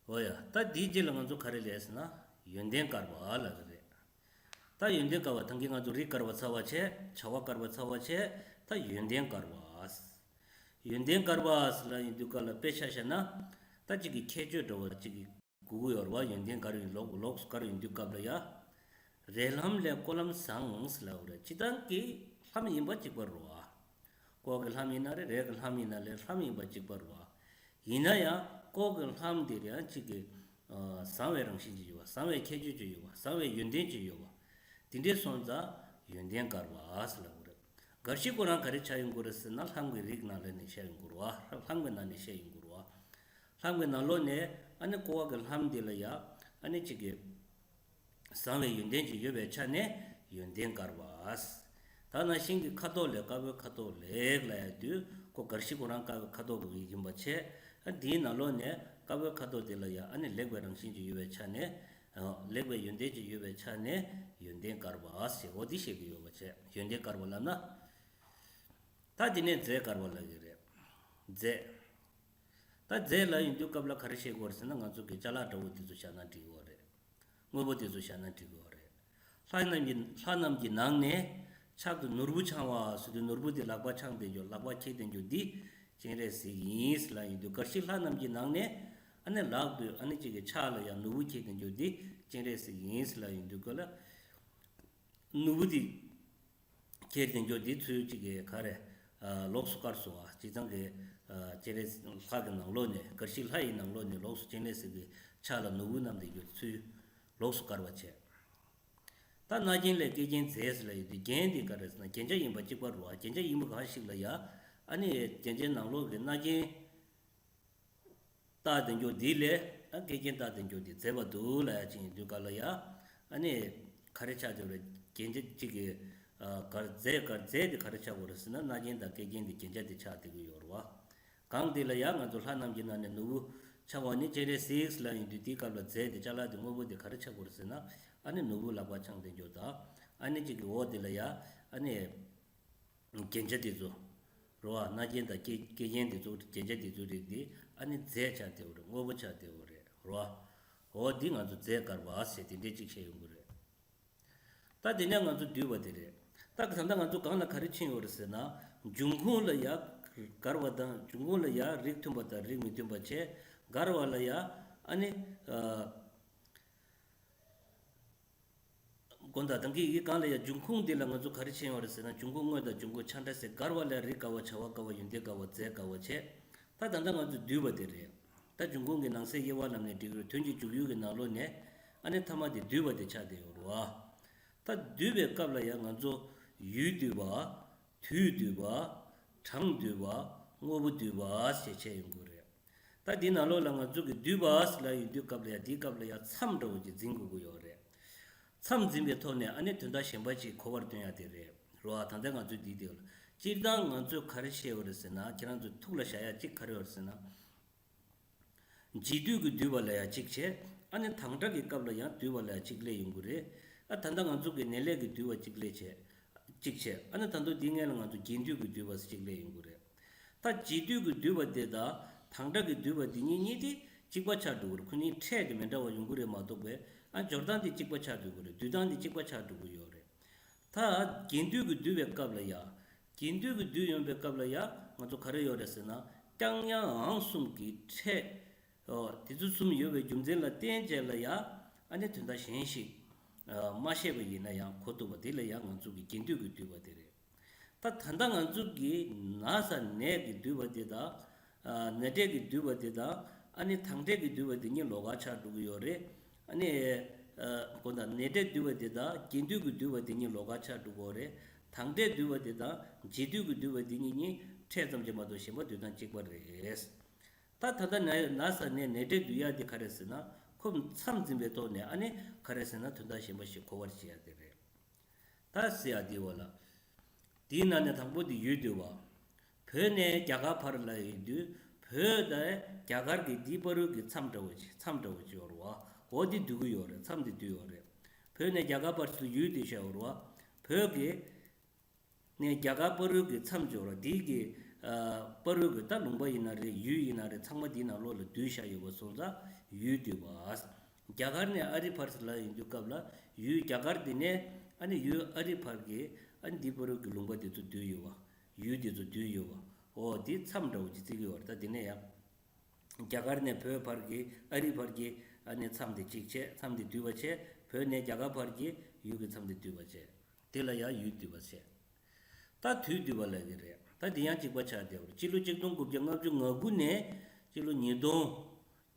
འོ་ཡ། ད་འདིའི་རྗེས་ལ་ང་ཚོ་ག་རེ་ལས་ཟེར་ན་ཡོན་ཏན་དཀར་བ་ལབ་ཀྱི་རེད། ད་ཡོན་ཏན་དཀར་བ་ད་གིན་ང་ཚོ་རིགས་དཀར་བ་ཚར་བ་བྱས། བྱ་བ་དཀར་བ་ཚར་བ་བྱས། ད་ཡོན་ཏན་དཀར་བ། ཡོན་ཏན་དཀར་བ་ཟེར་ལབ་ཡོང་དུས་སྐབས་ལ་དཔེ་ཆ་བཞག་ན། ད་གཅིག་གི་ཁྱད་ཆོས་འདྲ་བོ་གཅིག་གི་དགོས་ཀྱི་ཡོད་རེད་བ། ཡོན་ཏན་དཀར་ཡོང་ལོགས་ལོགས་སུ་དཀར་ཡོང་དུས་སྐབས་ལ་ཡ། རས་ལྷམ་ལས་སྐོར་ལྷམ་བཟང་ཟེར་ལབ་ཀྱི་རེད། སྤྱིར་བཏང་གི་ལྷམ་ཡིན་པ་གཅིག་པ་རེད་བ། ལྐོག་གི་ལྷམ་ཡིན་ན་རེད། རས་ཀྱི་ལྷམ་ཡིན་ན་རེད། ལྷམ་ཡིན་པ་གཅིག་པ་རེད་བ། ཡིན་ན་ཡང་ལྐོག་གི་ལྷམ་དེ་ཡང་གཅིག་གི་ཨ། བཟང་བའི་རང་བཞིན་ཅིག་ཡོད་པ། བཟང་བའི་ཁྱད་ཆོས་ཅིག་ཡོད་པ། བཟང་བའི་ཡོན་ཏན་ཅིག་ཡོད་པ། དེ་འདྲའི་སོང་ཙང་ཡོན་ཏན་དཀར་བ་ཟེར་ལབ་ཀྱི་རེད། དགར་གཞི་ཁོ་རང་ག་རེ་ཆགས་ཡོང་གི་རེད་ཟེར་ན་ལྷམ་གྱི་རིགས་ནང་ལོགས་ནས་བཤད་ཡོང་གི་རེད་བ། ལྷམ་གྱི་ནང་ནས་བཤད་ཡོང་གི་རེད་བ། ལྷམ་གྱི་ནང་ལོགས་ནས་ཨ་ནི་ལྐོག་གི་ལྷམ་དེ་ལ་ཡ་ཨ་ནི་གཅིག་གི་བཟང་བའི་ཡོན་ཏན་ཅིག་ཡོད་པའི་ཆ་ནས་ཡོན་ཏན་དཀར་བ། ད་ནང་བཞིན་གྱི་ཁ་དོག་ལེགས། དཀར་པོའི་ཁ་དོག་ལེགས་ལབ་ཡ་དུས་ཁོ་དགར་གཞི་ཁོ་རང་དཀར་པོའི་ཁ་དོག་གི་ཡིན་པ་བྱས། ཨ། དེའི་ནང་ལོགས་ནས་དཀར་པོའི་ཁ་དོག་དེ་ལ་ཡ་ཨ་ནི་ལེགས་པའི་རང་བཞིན་ཅིག་ཡོད་པའི་ཆ་ནས། ཨ། ལེགས་པའི་ཡོན་ཏན་ཅིག་ཡོད་པའི་ཆ་ནས་ཡོན་ཏན་དཀར་བ་ཟེར། འོ་འདི་བཤད་ཀྱི་ཡོད་པ་བྱས། ཡོན་ཏན་དཀར་བ་ལབ་ན། ད་དེ་ནས་རྫས་དཀར་བ་ལབ་ཀྱི་རེད། རྫས། ད་རྫས་ལབ་ཡོང་དུས་སྐབས་ལ་ག་རེ་བཤད་དགོས་རེད་ཟེར་ན། ང་ཚོ་གི་ཅ་ལག་འདྲ་བོ་དེ་ཚོ་བཞག་ན་འགྲིག་གི་རེད། དངོས་པོ་དེ་ཚོ་བཞག་ན་འགྲིག་གི་རེད། ལྷ་རྣམས་ཀྱི་ལྷ་རྣམས་ཀྱི་ནང་ནས་ཕྱག་ཏུ་ནོར་བུ་འཆང་བ་ཟེར་དུས། ནོར་བུ་དེ་ལག་པ་འཆང་བསྡད་རྒྱུ། ལག་པ་འཁྱེར་བསྡད་རྒྱུ་འདི་སྤྱན་རས་གཟིགས་ཡིན་ལབ་ཡོང་དུས། གལ་སྲིད་ལྷ་རྣམས་ཀྱི་ནང་ནས་ཨ་ནི་ལག་ཏུ་ཨ་ནི་གཅིག་གི་ཕྱག་ལ་ཡང་ནོར་བུ་འཁྱེར་བསྡད་རྒྱུ་འདི་སྤྱན་རས་གཟིགས་ཡིན་ལབ་ཡོང་དུས་སྐབས་ལ། ནོར་བུ་དེ་ཁྱེར་བསྡད་རྒྱུ་དེ་ཚུར་གཅིག་གི་ག་རེ། ཨ། ལོགས་སུ་བཀར་སོང་བ། སྤྱིར་བཏང་གི། ཨ། སྤྱན་རས་ལྷ་གི་ནང་ལོགས་ནས། གར་ཞིག་ལྷ་ཡི་ནང་ལོགས་ནས་ལོགས་སུ་སྤྱན་རས་གཟིགས་ཀྱི་ཕྱག་ལ་ནོར་བུ་བསྣམས་བསྡད་རྒྱུ་དེ་ཚུར་ལོགས་སུ་བཀར་བ་བྱས། ད་རྣ་རྒྱན་ལས་སྐད་རྒྱན་མཛད་ཟེར་ལབ་ཡོང་དུས། རྒྱན་དེ་ག་རེ་ཟེར་ན། རྒྱན་ཆ་ཡིན་པ་གཅིག་པ་རེད་བ། རྒྱན་ཆ་ཡིན་པ་གང་ཞིག་ལ་ཡ། ཨ་ནི་རྒྱན་ཆའི་ནང་ལོགས་ཀྱི་རྣ་རྒྱན་བཏགས་བསྡད་རྒྱུ་འདི་ལས། ཨ། སྐད་རྒྱན་བཏགས་བསྡད་རྒྱུ་འདི་མཛད་པ་འདུག་ལབ་ཡ་ཅིག་ཡིན་དུས་སྐབས་ལ་ཡ། ཨ་ནི་ག་རེ་ཆགས་བསྡད་རེད། རྒྱན་ཆ་གཅིག་གི། ཨ། གར་རྫས། གར་རྫས་དེ་ག་རེ་ཆགས་དགོས་རེད་ཟེར་ན། རྣ་རྒྱན་དང་སྐད་རྒྱན་དེ་རྒྱན་ཆ་དེ་ཆགས་བསྡད་ཀྱི་ཡོད་རེད་བ། གང་དེ་ལ་ཡ་ང་ཚོ་ལྷ་རྣམས་ཀྱི་ནང་ནས་ནོར་བུ་འཆང་བ་ནི་སྤྱན་རས་གཟིགས་ལབ་ཡོང་དུས། དེའི་སྐབས་ལ་རྫས་དེ། ཅ་ལག་དེ། དངོས་པོ་དེ་ག་རེ་ཆགས་དགོས་རེད་ཟེར་ན། ཨ་ནི་ནོར་བུ་ལག་པ་འཆང་བསྡད་རྒྱུ་དང་། ཨ་ནི་གཅིག་གི་འོག་དེ་ལ་ཡ། ཨ་ནི། རྒྱན་ཆ་དེ་ཚོ་རེད་བ། རྣ་རྒྱན་དང་སྐད་སྐད་རྒྱན་དེ་ཚོ། རྒྱན་ཆ་དེ་ཚོ་རིགས་དེ་ཨ་ནི་རྫས་ཆགས་བསྡད་ཡོད་རེད། དངོས་པོ་ཆགས་བསྡད་ཡོད་རེད། རེད་བ། འོ་འདི་ང་ཚོ་རྫས་དཀར་བ་ཟེར་དེ་འདྲས་གཅིག་བཤད་ཡོང་གི་རེད། ད་དེ་ནས་ང་ཚོ་བསྡུས་པ་དེ་རེད། ད་ད་ལྟ་ང་ཚོ་གང་ལ་ག་རེ་ཕྱིན་ཡོད་རེད་ཟེར་ན། འབྱུང་ཁུངས་ལ་ཡ་དཀར་བ་དང་། འབྱུང་ཁུངས་ལ་ཡ་རིགས་མཐུན་པ་དང་རིགས་མི་མཐུན་པ་བྱས། དཀར་བ་ལ་ཡ་ཨ་ནི། ཨ། དགོངས་དག་དང་གི་ཡི་གང་ལ་ཡང་འབྱུང་ཁུངས་འདི་ལ་ང་ཚོ་ག་རེ་ཕྱིན་ཡོད་རེད་ཟེར་ན། འབྱུང་ཁུངས་དངོས་དང་འབྱུང་ཁུངས་ཆ་འདྲ་ཟེར། དཀར་བ་ལ་རིགས་དཀར་བ། བྱ་བ་དཀར་བ། ཡོན་ཏན་དཀར་བ། རྫས་དཀར་བ་བྱས། ད་ད་ལྟ་ང་ཚོ་བསྡུས་པ་དེ་རེད། ད་འབྱུང་ཁུངས་ཀྱི་ནང་གསེས་དབྱེ་བ་ལམ་ནས་འགྲིག་རེད། དོན་གྱི་འཇུག་ཡུལ་གྱི་ནང་ལོགས་ནས་ཨ་ནི་ཐ་མ་དེ་བསྡུས་པ་དེ་ཆགས་བསྡད་ཡོད་རེད་བ། ད་བསྡུས་པའི་སྐབས་ལ་ཡང་ང་ཚོ་ཡུལ་བསྡུས་པ། དུས་བསྡུས་པ། གྲངས་བསྡུས་པ། དངོས་པོ་བསྡུས་པ་ཞེས་བྱས་ཡོང་གི་རེད། ད་འདི་ནང་ལོགས་ལ་ང་ཚོ་གི་བསྡུས་པ་ཟེར་ལབ་ཡོང་དུས་སྐབས་ལ་ཡ། འདིའི་སྐབས་ལ་ཡ་མཚམས་འདྲ་བོ་ཅིག་འཛིན་དགོས་ཀྱི་ཡོད་རེད། མཚམས་འཛིན་པའི་ཐོག་ནས་ཨ་ནི་དོན་དག་གཞན་པ་ཅིག་གོ་བར་སྟོན་ཡ་དེ་རེད། རེད་བ། ད་ལྟ་ང་ཚོས་འདི་དེ་ལ། སྤྱིར་བཏང་ང་ཚོས་ག་རེ་བཤད་ཡོད་རེད་ཟེར་ན། ཁྱེད་རང་ཚོ་ཐུགས་ལ་བཞག་ཡ་གཅིག་ག་རེ་ཡོད་རེད་ཟེར་ན། རྗེས་ཟློས་ཀྱི་བསྡུས་པ་ལ་ཡ་གཅིག་བྱས། ཨ་ནི་དང་སྒྲ་གི་སྐབས་ལ་ཡང་བསྡུས་པ་ལ་ཡ་གཅིག་སླེབས་ཡོང་གི་རེད། ཨ། ད་ལྟ་ང་ཚོ་གི་ནས་ལས་ཀྱི་བསྡུས་པ་གཅིག་སླེབས་བྱས། གཅིག་བྱས། ཨ་ནི་ད་དུང་འདིའི་སྔོན་ལ་ང་ཚོ་རྒྱས་བསྡུས་ཀྱི་བསྡུས་པ་ཞིག་སླེབས་ཡོང་གི་རེད། ད་རྗེས་ཟློས་ཀྱི་བསྡུས་པ་དེ་དང་དང་སྒྲ་གི་བསྡུས་པ་དེ་གཉིས་གཉིས་དེ་གཅིག་པ་ཆགས་འགྲོ་གི་རེད། ཁོ་གཉིས་ཕྲད་དེ་མི་འདྲ་བ་ཡོང་གི་རེད་མ་གཏོགས་པས། ཨ། སྦྱོར་སྟངས་དེ་གཅིག་པ་ཆགས་འགྲོ་གི་རེད། བསྡུ་སྟངས་དེ་གཅིག་པ་ཆགས་འགྲོ་གི་ཡོད་རེད། ད་རྒྱས་བསྡུས་ཀྱི་བསྡུས་པའི་སྐབས་ལ་ཡ། རྒྱས་བསྡུས་ཀྱི་བསྡུས་ཡོང་བའི་སྐབས་ལ་ཡ་ང་ཚོ་ག་རེ་ཡོད་རེད་ཟེར་ན། རྐྱང་དབྱངས་འང་གསུམ་གྱི་ཕྲད། ཨོ། དེ་ཚོ་གསུམ་ཡོད་པའི་རྒྱུ་མཚན་ལ་བརྟེན་བྱས་ལ་ཡ། ཨ་ནི་དོན་དག་གཞན་ཞིག་ཨ། མ་བཤད་པ་ཡིན་ན་ཡང་གོ་ཐུབ་པ་དེ་ལ་ཡ་ང་ཚོ་གི་རྒྱས་བསྡུས་ཀྱི་བསྡུས་པ་དེ་རེད། ད་ད་ལྟ་ང་ཚོ་གི་ན་ས་ནས་ཀྱི་བསྡུས་པ་དེ་དང་། ཨ། ནས་འབྲས་ཀྱི་བསྡུས་པ་དེ་དང་། ཨ་ནི་དང་སྒྲ་གི་བསྡུས་པ་དེ་གཉིས་ལོགས་ཀ་ཆགས་འགྲོ་གི་ཡོད་རེད། ཨ་ནི། ཨ། དགོངས་དག་ནས་འབྲས་བསྡུས་པ་དེ་དང་རྒྱས་བསྡུས་ཀྱི་བསྡུས་པ་དེ་གཉིས་ལོགས་ཀ་ཆགས་འགྲོ་གི་ཡོད་རེད། དང་སྒྲ་བསྡུས་པ་དེ་དང་རྗེས་བསྡུས་ཀྱི་བསྡུས་པ་དེ་གཉིས་གཉིས་ཕྲད་ཙམ་ཅིག་མ་གཏོགས་གཞན་པ་བསྡུ་སྟངས་གཅིག་པ་རེད། ད་ད་ལྟ་ན་ས་ནས་ནས་འབྲས་བསྡུ་ཡག་དེ་ག་རེ་ཟེར་ན། ཁོ་མཚམས་འཛིན་པའི་ཐོག་ནས་ཨ་ནི་ག་རེ་ཟེར་ན། དོན་དག་གཞན་པ་ཞིག་གོ་བར་བྱེད་ཡག་དེ་རེད། ད་ཟེར་ཡག་དེ་བ་ལ། དེའི་ནང་ནས་དང་པོ་དེ་ཡུལ་བསྡུ་བ། བོད་ནས་རྒྱ་གར་བར་ལབ་ཡོང་དུས། བོད་དང་རྒྱ་གར་གྱི་འདིའི་བར་གྱི་མཚམས་འདྲ་བོ་ཅིག་མཚམས་འདྲ་བོ་ཅིག་ཡོད་རེད་བ། འོ་འདི་བསྡུ་གི་ཡོད་རེད། མཚམས་འདི་བསྡུས་ཡོད་རེད། བོད་ནས་རྒྱ་གར་བར་དུ་ཡུལ་དེ་བཤད་ཡོད་རེད་བ། བོད་ཀྱི་ནས་རྒྱ་གར་བར་གྱི་མཚམས་སྦྱོར་བ་འདི་གི། ཨ། བར་གྱི་ད་ལུང་པ་ཡིན་ན་རེད། ཡུལ་ཡིན་ན་རེད། ཚང་མ་འདིའི་ནང་ལོགས་ལ་བསྡུས་བཞག་ཡོད་པ་སོང་ཙང་ཡུལ་བསྡུས་པ། རྒྱ་གར་ནས་ཨ་རི་བར་ལ་ཡོང་དུས་སྐབས་ལ། ཡུལ་རྒྱ་གར་འདི་ནས་ཨ་ནི་ཡུལ་ཨ་རི་བར་གྱི། ཨ་ནི་འདི་བར་གྱི་ལུང་པ་འདི་ཚོ་བསྡུས་ཡོད་པ། ཡུལ་འདི་ཚོ་བསྡུས་ཡོད་པ། འོ་འདི་མཚམས་འདྲ་བོ་ཅིག་བརྩི་གི་ཡོད་རེད། ད་འདི་ནས་ཡང་རྒྱ་གར་ནས་བོད་བར་གྱི། ཨ་རི་བར་གྱི། ཨ་ནི་མཚམས་དེ་གཅིག་བྱས། མཚམས་དེ་བསྡུས་པ་བྱས། བོད་ནས་རྒྱ་གར་བར་གྱི་ཡུལ་གྱི་མཚམས་དེ་བསྡུས་པ་བྱས། དེ་ལ་ཡང་ཡུལ་བསྡུས་པ་བྱས། ད་དུས་བསྡུས་པ་ལབ་ཀྱི་རེད། ད་དེ་ཡང་གཅིག་པ་ཆགས་བསྡད་པ་རེད། སྤྱི་ལོ་གཅིག་སྟོང་དགུ་བརྒྱ་ལྔ་བཅུ་ང་དགུ་ནས་སྤྱི་ལོ་ཉིས་སྟོང་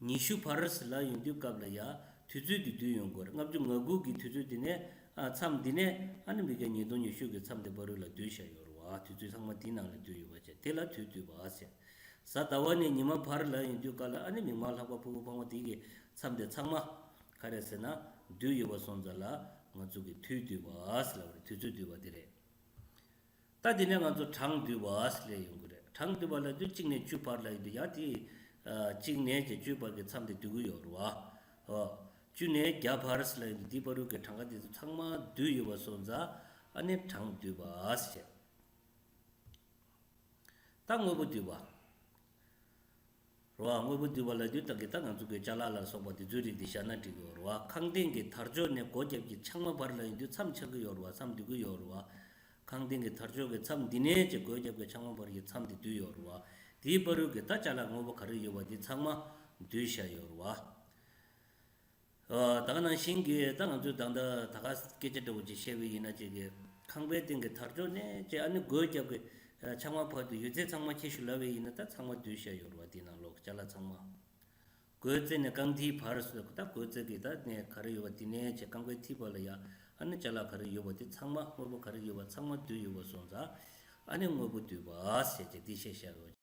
ཉི་ཤུ་བར་ལ་ཡོང་དུས་སྐབས་ལ་ཡ། དུས་ཚོད་དེ་བསྡུས་ཡོང་དགོས་རེད། ལྔ་བཅུ་ང་དགུ་གི་དུས་ཚོད་དེ་ནས། ཨ། མཚམས་འདི་ནས་ཨ་ནི་མི་རྒན་ཉིས་སྟོང་ཉི་ཤུ་གི་མཚམས་དེ་བར་ལ་བསྡུས་བཞག་ཡོད་རེད་བ། དུས་ཚོད་ཚང་མ་དེའི་ནང་ལ་བསྡུས་ཡོད་པ་བྱས། དེ་ལ་དུས་བསྡུས་པ་ཟེར། གཟའ་ཟླ་བ་ནས་ཉི་མ་བར་ལ་ཡོང་དུས་སྐབས་ལ། ཨ་ནི་མིག་དམར་ལྷག་པ་ཕུར་བུ་འཕང་བ་དེ་གི་མཚམས་དེ་ཚང་མ་ག་རེ་ཟེར་ན། བསྡུས་ཡོད་པ་སོང་ཙང་ལ་ང་ཚོ་གི་དུས་བསྡུས་པ་ཟེར་ལབ་པ་རེད། དུས་ཚོད་བསྡུས་པ་དེ་རེད། ད་དེ་ནས་ང་ཚོ་གྲངས་བསྡུས་པ་ཟེར་ལབ་ཡོང་གི་རེད། གྲངས་བསྡུས་པ་ལབ་དུས་གཅིག་ནས་བཅུ་བར་ལ་ཡོང་དུས་ཡང་དེ། ཨ། གཅིག་ནས་ཀྱི་བཅུ་བར་གྱི་མཚམས་དེ་བསྡུ་གི་ཡོད་རེད་བ། ཨོ། བཅུ་ནས་བརྒྱ་བར་ཟེར་ལབ་ཡོང་དུས། དེའི་བར་དུ་གི་གྲངས་ཀ་དེ་ཚོ་ཚང་མ་བསྡུས་ཡོད་པ་སོང་ཙང་ཨ་ནི་གྲངས་བསྡུས་པ་ཟེར། ད་དངོས་པོ་བསྡུས་པ། རེད་བ། དངོས་པོ་བསྡུས་པ་ལབ་དུས་ད་གི་ད་ང་ཚོ་གི་ཅ་ལག་ལ་སོགས་པ་དེ་ཚོའི་རིགས་དེ་བཞག་ན་འགྲིག་གི་ཡོད་རེད་བ། ཁང་སྟེང་གི་དར་ལྕོག་ནས་སྒོ་རྒྱབ་ཀྱི་ཆག་མ་བར་ལ་ཡིན་དུས་མཚམས་ཆགས་ཀྱི་ཡོད་རེད་བ། མཚམས་སྡུད་ཀྱི་ཡོད་རེད་བ། ཁང་སྟེང་གི་དར་ལྕོག་གི་མཚམས་འདི་ནས་ཀྱི་སྒོ་རྒྱབ་ཀྱི་ཆག་མ་བར་གྱི་མཚམས་དེ་བསྡུས་ཡོད་རེད་བ། དེའི་བར་དུ་གི་ད་ཅ་ལག་དངོས་པོ་ག་རེ་ཡོད་པ་དེ་ཚང་མ་བསྡུས་བཞག་ཡོད་རེད་བ། ཨ། ད་ག་ནང་བཞིན་གྱི་ད་ང་ཚོས་ད་ལྟ་ད་ག་སྐད་ཆ་འདྲ་བོ་ཅིག་བཤད་པ་ཡིན་ན་ཅིག་གི་ཁང་པའི་སྟེང་གི་དར་ལྕོག་ནས་ཅིག་ཨ་ནི་སྒོའི་རྒྱབ་ཀྱི་ཆག་མ་བར་དུ་ཡོད་ཚད་ཚང་མ་ཁྱེར་ཤོག་ལབ་པ་ཡིན་ན་ད་ཚང་མ་བསྡུས་བཞག་ཡོད་རེད་བ། དེའི་ནང་ལོགས་ཅ་ལག་ཚང་མ། སྒོའི་རྩེ་ནས་རྐང་མཐིལ་བར་སོགས་ད་སྒོའི་རྩེ་གི་ད་ནས་ག་རེ་ཡོད་པ་དེ་ནས་ཅིག་རྐང་པའི་མཐིལ་བར་ལ་ཡ་ཨ་ནི་ཅ་ལག་ག་རེ་ཡོད་པ་དེ་ཚང་མ་དངོས་པོ་ག་རེ་ཡོད་པ་ཚང་མ་བསྡུས་ཡོད་པ་སོང་ཙང་ཨ་ནི་དངོས་པོ་བསྡུས་པ་ཟེར་ཅིག་དེ་བཤད་བཞག་ཡོད།